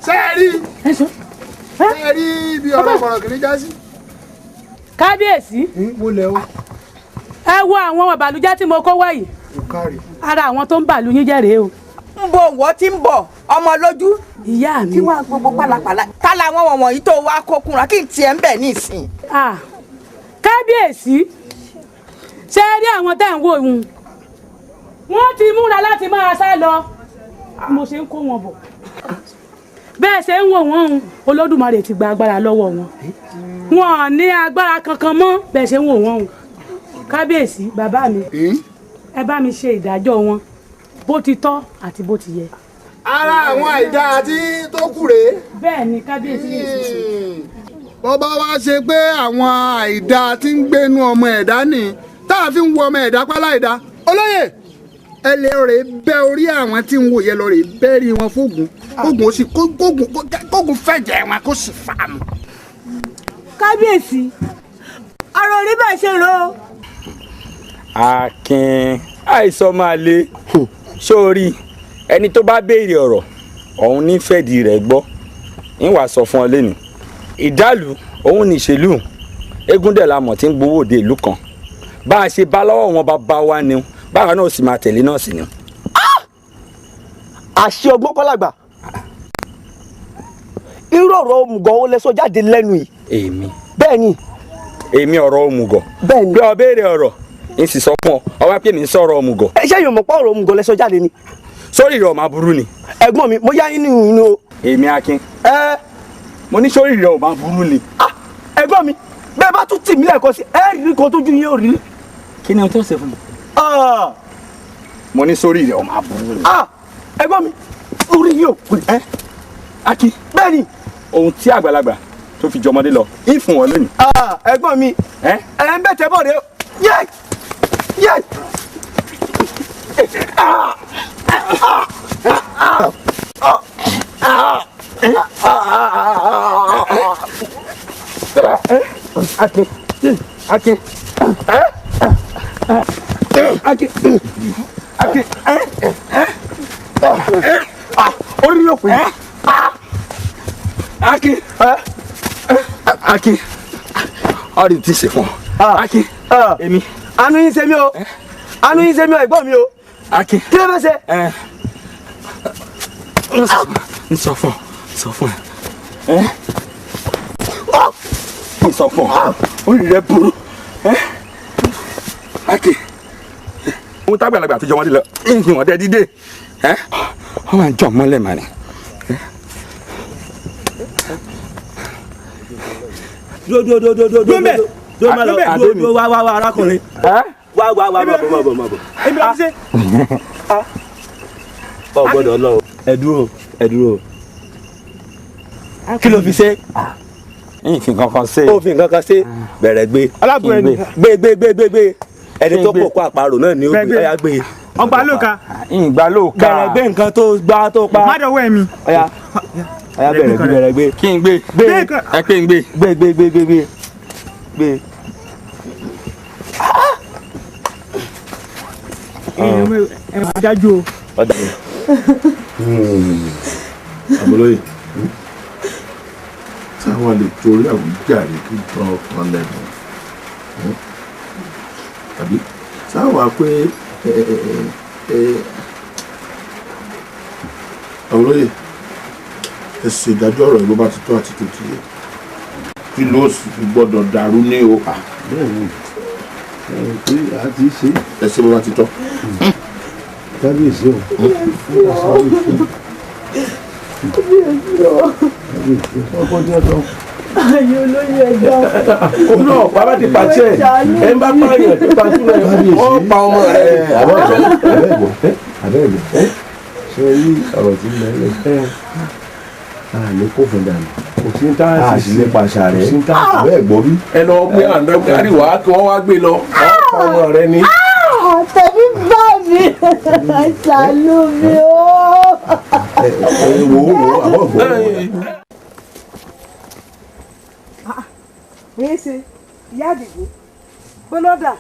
Sẹ́ẹ̀rí sẹ́ẹ̀rí ibi ọ̀rọ̀ Bọ̀rọ̀kìnní já sí. Kábíyèsí. Ẹ wo àwọn ọ̀bàlújẹ́ tí mo kó wá yìí. Ara àwọn tó ń bàlú yín jẹ́ rèé o. Ń bo wọ́n ti ń bọ̀ ọmọ lójú. Ìyá mi. Kí wàá gbogbo pálapàla tá làwọn wọ̀nyí tó wá kó kúnra kí n tiẹ̀ ń bẹ̀ nísìn. Kábíyèsí ṣé ẹ rí àwọn tẹ́ ń wò yún wọ́n ti múra láti máa sá lọ mo ṣe ń kó wọn bọ̀ bẹ́ẹ̀ ṣe ń wò wọ́n ń Olódùmarè ti gba agbára lọ́wọ́ wọn wọn ò ní agbára kankan mọ́ bẹ́ẹ̀ ṣe ń wò wọ́n ń kábíyèsí bàbá mi ẹ bá mi ṣe ìdájọ́ wọn bó ti tọ́ àti bó ti yẹ. Ara àwọn àìdáa tí tó kù rèé. Bẹ́ẹ̀ ni kábíyèsí yìí ṣe. Bó bá wá ṣe pé àwọn àìdáa tí ń gbénu ọmọ ẹ̀dá ni tá a fi ń wo ọmọ ẹ̀dá pálá ẹ̀dá olóyè ẹ lè rè bẹ́ orí àwọn tí ń wò yẹ lọ rè bẹ́ rí wọn fógun kógun ó sì kógun fẹ̀jẹ̀ wọn kó sì fà mù. Kábíyèsí ọ̀rọ̀ orí bá ṣe rò ó. Akin àìsàn máa le sórí ẹni tó bá béèrè ọ̀rọ̀ ọ̀hún ní fẹ̀dí rẹ̀ gbọ́ ń wàá sọ fún ọ lẹ́nu ìdálù òun ní ìṣèlú eégún dẹ̀ la mọ̀ tí ń gbowó òde ìlú kan bá a ṣe bá lọ́wọ́ wọn bá bá wa ni báwa náà sì máa tẹ̀lé náà sì ni. Àṣé ọgbọ́n kọ́ làgbà irú ọ̀rọ̀ òmùgọ̀ wo lẹ sọ jáde lẹ́nu yìí. Èmi. Bẹ́ẹ̀ ni Èmi ọ̀rọ̀ òmùgọ̀. Bẹ́ẹ̀ni. Bí ọ béèrè ọ̀rọ̀ n sì sọ fún ọ, ọ wá pé mi ń sọ̀rọ̀ òmùgọ̀. Ẹ ṣé yóò mọ̀ pé ọ̀rọ̀ òmùgọ̀ lẹ sọ jáde ni. Sórí rẹ̀ ọ̀ máa burú ni. Ẹ̀gbọ́n mi, mo yá yín ní ìrìn o. Èmi Akin. Ẹ mo ní sórí rẹ̀ ọ̀ máa burú ni. Ẹ̀gbọ́n mi, bẹ́ẹ̀ bá tún tì mí lẹ́ẹ̀kan sí, ẹ rí kan tójú yín ò rí. Kí ni o tó ṣe fún mi? Mo ní sórí rẹ̀ ọ̀ máa burú ni. Ẹ̀gbọ́n mi, orí yín ò pè. Akin. Bẹ́ẹ̀ni. Ohun tí àgbàlagbà tó fi jọmọdé lọ, ń fún wọn lónìí. Ẹ̀gbọ́n mi, ẹ ń bẹ̀ tẹ́ bọ̀ rẹ o. Yé! Yé! Akin. Akin. Akin. Akin. Orí yóò pè. Akin. Akin. Ọ̀rẹ́ ti ṣe fún ọ. Akin. Èmi. Àánú yín ṣe mí o. Àánú yín ṣe mí o, ẹ̀gbọ́n mi o. Akin. Kí ló fẹ́ ṣe? N sọ fún ọ, sọ fún ẹ. N sọ fún ọ, orí rẹ burú. Akin. Ohun tágbàlagbà àtijọ́ wọn ti lọ, ìhìn wọn dẹ dídé. Wọ́n máa ń jọ mọ́lẹ̀ màní. Dúró dúró dúró dúró dúró dúró má lọ dúró dúró wá wá wá arákùnrin. Wá wá wá má bọ̀ má bọ̀ má bọ̀. Èmi ló fi ṣe. Ọ gbọ́dọ̀ lọ o. Ẹ dúró ẹ dúró. Kí ló fi ṣe? Ìfìn kankan ṣe. Ó fi nǹkan kan ṣe. Bẹ̀rẹ̀ gbé. Alábùrẹ̀ ni. Gbé gbé gbé gbé gbé. Ẹni tó kó kó àparò náà ni ó gbé. Ọya gbé. Ọgbà ló ka. Ìgbà ló ka. Bẹ̀rẹ̀ gbé nǹkan tó gbá tó pa. Má dọ̀wọ́ ẹ̀mí. Ọya ọya bẹ̀rẹ̀ gbé bẹ̀rẹ̀ gbé. Kí n gbé. Gbé. Ẹ pé n gbé. Gbé gbé gbé gbé gbé. Gbé. Ẹ máa dájú o. Ọ̀dà. Àbúlóyè táwọn lè torí àwíjàre kí tán kan lẹ́nu tàbí sáwà pé àbúlóyè ẹ ṣe ìdájọ́ ọ̀rọ̀ ló bá ti tó àti tó ti yẹ kí ló sì fi gbọ́dọ̀ dàrú ní o. Bẹ́ẹ̀ni pé a ti ṣe. Ẹ ṣe bó bá ti tọ́. Kábíyèsí o. Ayé olóyè ẹ̀dá. Òun náà bàbá ti pàṣẹ ẹ ń bá pààyàn tó pàṣẹ rẹ ó pa ọmọ rẹ. Abẹ́ẹ̀gbọ́ ṣe rí ọ̀rọ̀ tí ń bẹ́ẹ̀ a lè kó fún dànù. Kò sí ní táàsì. A sì lè pàṣà rẹ. Abẹ́ẹ̀gbọ́ bí. Ẹ lọ gbé àná kárí wá kí wọ́n wá gbé lọ ó pa ọmọ rẹ ni. Tẹ̀mí bá mi, ṣàánú mi o. Ẹ wo wo àbọ̀ gbọ́. Ní ṣe ìyá Àdìgún gbọ́lọ́dà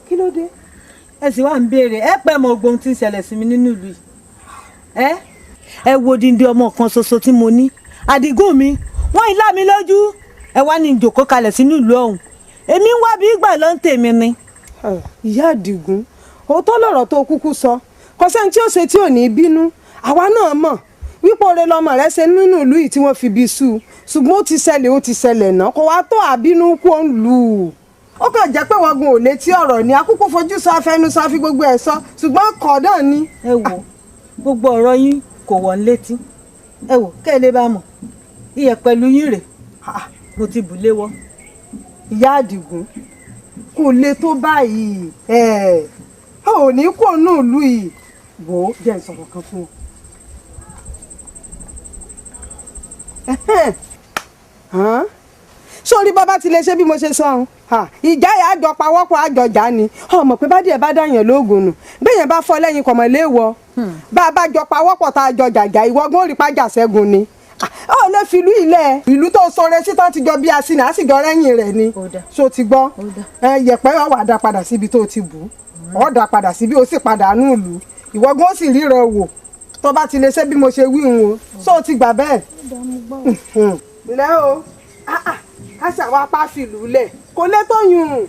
kí ló dé. Ẹ sì wá ń béèrè ẹ pẹ́ mọ ogun tí ń ṣẹlẹ̀ sí mi nínú ìlú yìí. Ẹ wo dindi ọmọ kan ṣoṣo tí mo ní Àdìgún mi wọ́n ìlà mi lójú ẹ wá ní ìjòkó kalẹ̀ sínú ìlú ọ̀hún èmi ń wá bí ìgbà ló ń tèmi ni. Ìyá Àdìgún òótọ́ lọ̀rọ̀ tó kúkú sọ kò sẹ́ni tí ó ṣe tí ò ní bínú àwa náà mọ̀ wípé oore lọmọ rẹ ṣe nínú ìlú yìí tí wọ́n fi bí sú ṣùgbọ́n ó ti ṣẹlẹ̀ náà kò wá tó àbínú kó ń lù ú ó kàn jẹ́ pé wọ́n gun ò létí ọ̀rọ̀ ni akúkú fojú sọ afẹnusọ fi gbogbo ẹ̀ sọ ṣùgbọ́n kọ̀ náà ni. Ẹ wo gbogbo ọ̀rọ̀ yín kò wọ́n létí ẹ wò kẹ́ ẹ lè bá mọ̀ iyẹ̀ pẹ̀lú yín rè mo ti bù léwọ́. Ìyá Àdìgún kò le tó báyìí ẹ ò ní kó nù ìlú yìí wò ó jẹ́ ìsọ̀rọ̀ kan fún ọ. Sórí bàbá ti lè ṣe bí mo ṣe sọ ọ́n ìjà yà àjọ pawọ́pọ̀ àjọjà ni ọmọ pé bádìí ẹ̀ bá dàyàn lóògùn nù béèyàn bá fọ́ lẹ́yìn kọ̀mọ̀ léèwọ̀ bá a bá jọ pawọ́pọ̀ tá a jọ jàjà ìwọ́gbọ́n ò rí pàjà ṣẹ́gun ni ó lè fi ìlú ilẹ̀ ìlú tó sọre sí tán ti jọ bí asínà á sì jọ rẹ́yìn rẹ̀ ni so ti gbọ́ yẹ̀pẹ̀ wà wà dá padà síbi tó ti bù ọ́ dá padà síbi ó sì padà nù ìlú ìwọ́gbọ́n ó sì ríran wò tó bá ti lè ṣe bí mo ṣe wí hun o so ti gbà bẹ́ẹ̀ lẹ́ o ká ṣàwọn apá fìlú lẹ̀ kò lè tó yùn.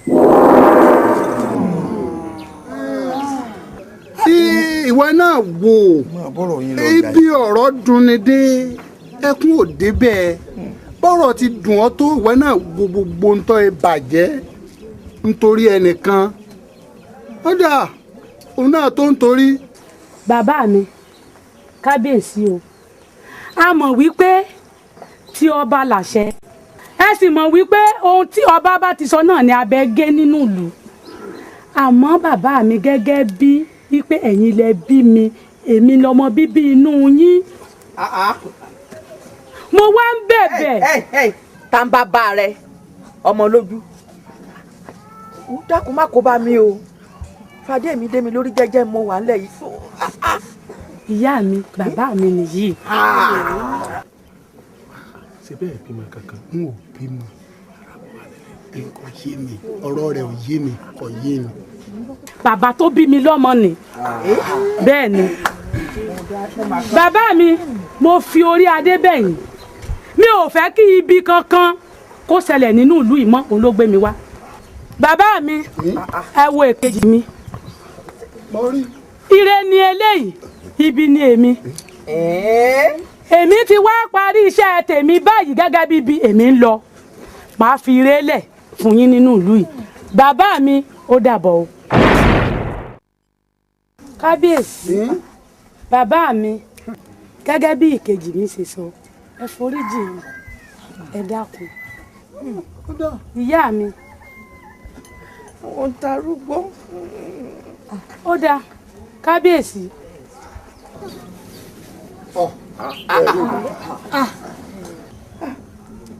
Tí ìwọ náà wò ibi ọ̀rọ̀ dunni dé ẹkún ò débẹ̀ Bọ́rọ̀ ti dùn ọ́ tó ìwọ náà gbogbo ń tọ́ ẹ bàjẹ́ nítorí ẹnìkan. Ó dà òun náà tó ń torí. Bàbá mi, kábíyèsí o, a mọ̀ wípé tí ọba làṣẹ, ẹ sì mọ̀ wípé ohun tí ọba bá ti sọ náà ni abẹ gé nínú ìlú. Àmọ́ bàbá mi, gẹ́gẹ́ bí wípé ẹ̀yin lẹ bí mi, èmi lọmọ bíbí inú yín, mo wá ń bẹ̀bẹ̀. Tá ń bá bá rẹ ọmọ lójú, dákun má kó bá mi o, fàdé mi dé mi lórí jẹ́jẹ́ mo wà nílẹ̀ yìí. Ìyá mi, bàbá mi nìyí. Ṣé bẹ́ẹ̀ bímọ kankan? N ò bímọ, kò yé mi, ọ̀rọ̀ rẹ̀ ò yé mi, kò yé mi. Bàbá tó bí mi lọ́mọ ni. Bẹ́ẹ̀ ni bàbá mi, mo fi orí adé bẹ̀yìn, mi ò fẹ́ kí ibi kankan kó ṣẹlẹ̀ nínú ìlú yìí mọ́, òun ló gbé mi wá. Bàbá mi, ẹ wo èkejì mi, ire ni eléyìí, ibi ni èmi. Èmi ti wá parí iṣẹ́ tèmi báyìí gẹ́gẹ́ bí ibi èmi ń lọ, màá fi ire lẹ̀ fún yín nínú ìlú yìí. Bàbá mi, ó dàbọ̀ o. Kábíyèsí, bàbá mi, gẹ́gẹ́ bí ìkejì mi ṣe sọ, ẹ foríjì mi, ẹ dákun. Ìyá mi, ó ń tarúgbó. Ó dáa, kábíyèsí.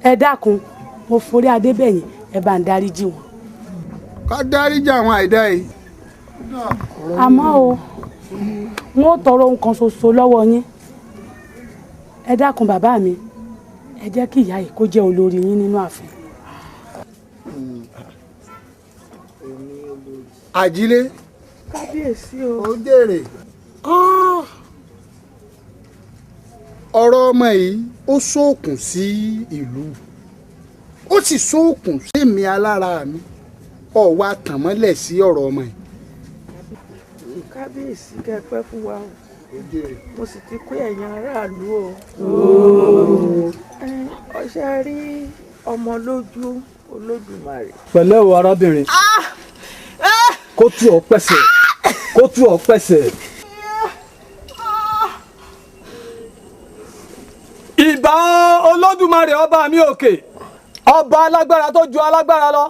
Ẹ dákun, mo forí adé bẹ̀yìn, ẹ bá ń dáríjì wọn. Ká dáríjì àwọn àìdá yìí. Àmọ́ o, wọn ò tọrọ ohun kan ṣoṣo lọ́wọ́ yín. Ẹ dákun bàbá mi, ẹ jẹ́ kí ìyá yìí kó jẹ́ olórí yín nínú ààfin. Àjílé. Kábíyèsí o. Ó jèrè. Ọ̀rọ̀ ọmọ yìí ó ṣókùn sí ìlú, ó sì ṣókùn sí mi alára mi, ó wá tàn mọ́lẹ̀ sí ọ̀rọ̀ ọmọ yìí. Kábíyèsí, kẹ́ pẹ́ fún wa o, mo sì ti kó ẹ̀yin aráàlú o. Ọṣẹ rí ọmọ lójú Olódùmarè. Pẹ̀lẹ́ o arábìnrin, kó tú ọ pẹ̀sẹ̀, kó tú ọ pẹ̀sẹ̀. Ìbà Olódùmarè ọba mi òkè, ọba alágbára tó ju alágbára lọ,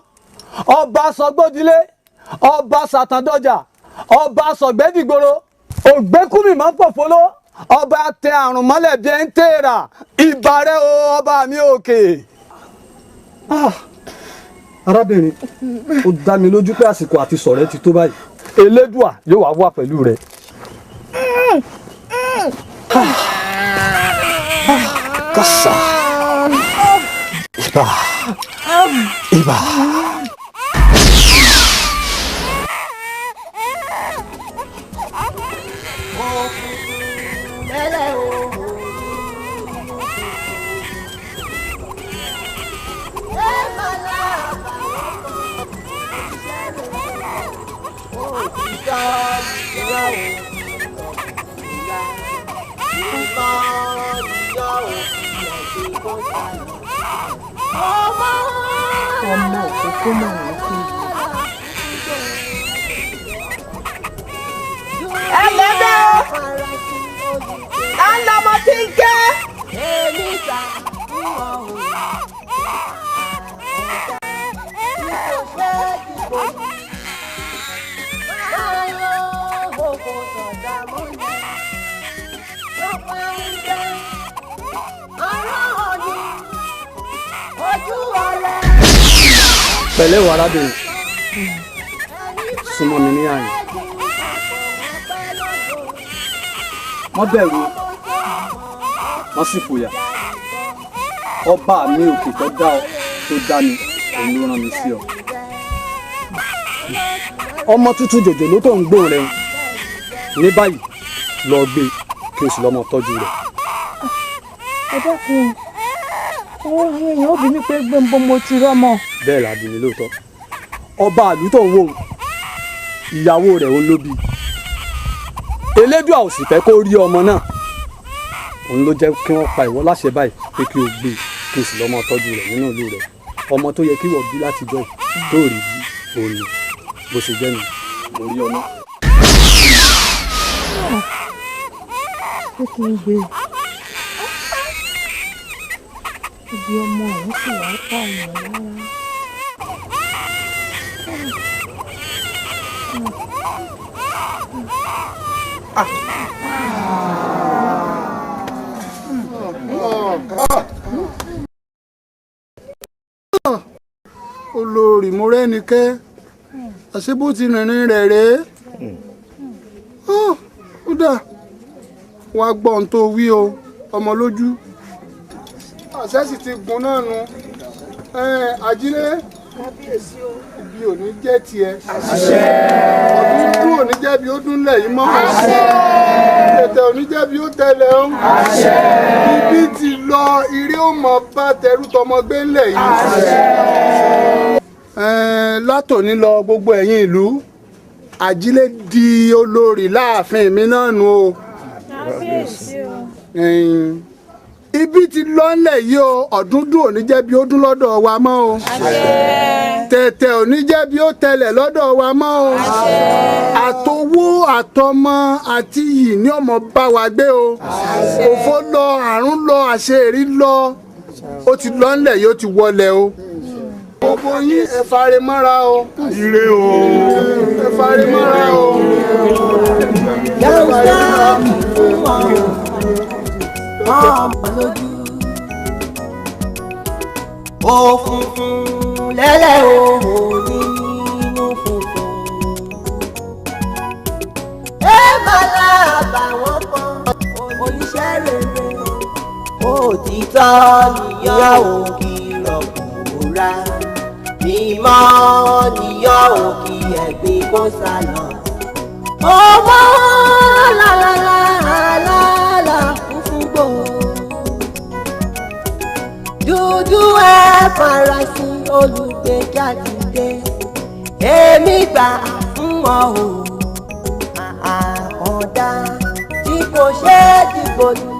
ọba sọgbódilé, ọba sàtàndọjà, ọba sọgbẹ́dìgboro, ògbékúmi máa ń pòfóló, ọba tẹ àrùn mọ́lẹ̀ bí ẹ ń tèèrà. Ìbà rẹ o ọba mi òkè. Arábìnrin, ó dá mi lójú pé àsìkò àti sọ̀rẹ́ ti tó báyìí. Elédùà yóò wá wà pẹ̀lú rẹ. Kásá. Ìbà. Ìbà. Ọmọ òkókó náà ló kú. Ẹ lẹ́dẹ̀ o, à ń lọmọ tí ń ké. Pẹ̀lẹ́ o arábìnrin, súnmọ́ mi ní àyè. Wọ́n bẹ̀rù, wọ́n sì fòyà. Ọba mi òkè tó dá ọ tó dá mi, òun ló rán mi sí ọ. Ọmọ tuntun jòjòló tó ń gbó rẹ ní báyìí, lọ gbé kí o sì lọ́mọ tọ́jú rẹ̀. Ẹ dákun, àwọn èèyàn ó bi mí pé gbẹ̀ǹbọ̀ mo ti rọ́mọ. Bẹ́ẹ̀ la bí mi lóòótọ́. Ọba àlú tó ń wò ó, ìyàwó rẹ̀ òun ló bí. Elédùà ò sì fẹ́ kó rí ọmọ náà, òun ló jẹ́ kí wọ́n pa ìwọ láṣẹ báyìí pé kí o gbé Kí n sì lọ́mọ tọ́jú rẹ̀ nínú ìlú rẹ̀. Ọmọ tó yẹ kí wọ́n bí látijọ́ tó rí bí òní bó ṣe jẹ́ nu mo rí ọ náà. Ṣé kí n gbé ibi ọmọ òun sì wá pààyàn lára? Olórí Mọ́rẹ́nikẹ́, àṣé bó ti rìnrìn rẹ̀ rèé. Ó dà, wàá gbọ́ ohun tó wí o, ọmọ lójú. Àṣẹ sì ti gùn náà nu. Ajílẹ̀, ibi ò ní jẹ́ tiẹ̀. Ọdún dún ò ní jẹ́ bí ó dún lẹ̀ yìí mọ́. Tẹ̀tẹ̀ ò ní jẹ́ bí ó tẹ̀lẹ̀ o. Ibi ti lọ, iré ò mọ̀ bá tẹrú tọmọ gbé ńlẹ̀ yìí. Látòní lọ, gbogbo ẹ̀yin ìlú, Ajílẹ̀ di olórí láàfin mi náà nu o. Ibi ti lọ ńlẹ̀ yìí o, ọ̀dúndún ò ní jẹ́ bí ó dún lọ́dọ̀ wa mọ́ o. Tẹ̀tẹ̀ ò ní jẹ́ bí ó tẹlẹ̀ lọ́dọ̀ wa mọ́ o. Àtowó àtọmọ àti iyì ní ọmọ bá wa gbé o. Òfò lọ, àrùn lọ, àṣeèrí lọ, ó ti lọ ńlẹ̀ yìí, ó ti wọlẹ̀ o. Gbogbo yín, ẹ fare mọ́ra o. Ire o. Ẹ fare mọ́ra o. Ẹ fare mọ́ra. Ọmọ lójú òkùnkùn lẹ́lẹ̀ òhò nínú funfun. Ẹ máa lábà wọ́n kan oníṣẹ́ rere, òtítọ́ níyàn òkì rọ̀kùnrà, mímọ́ níyàn òkì ẹ̀gbin kó sá lọ. Ọmọ lálálálálá funfun gbòó, dúdú ẹ farasin, olùgbèjà ti dé, èmi gbà fún ọ o, àkàndá tí kò ṣe é dìbò lù.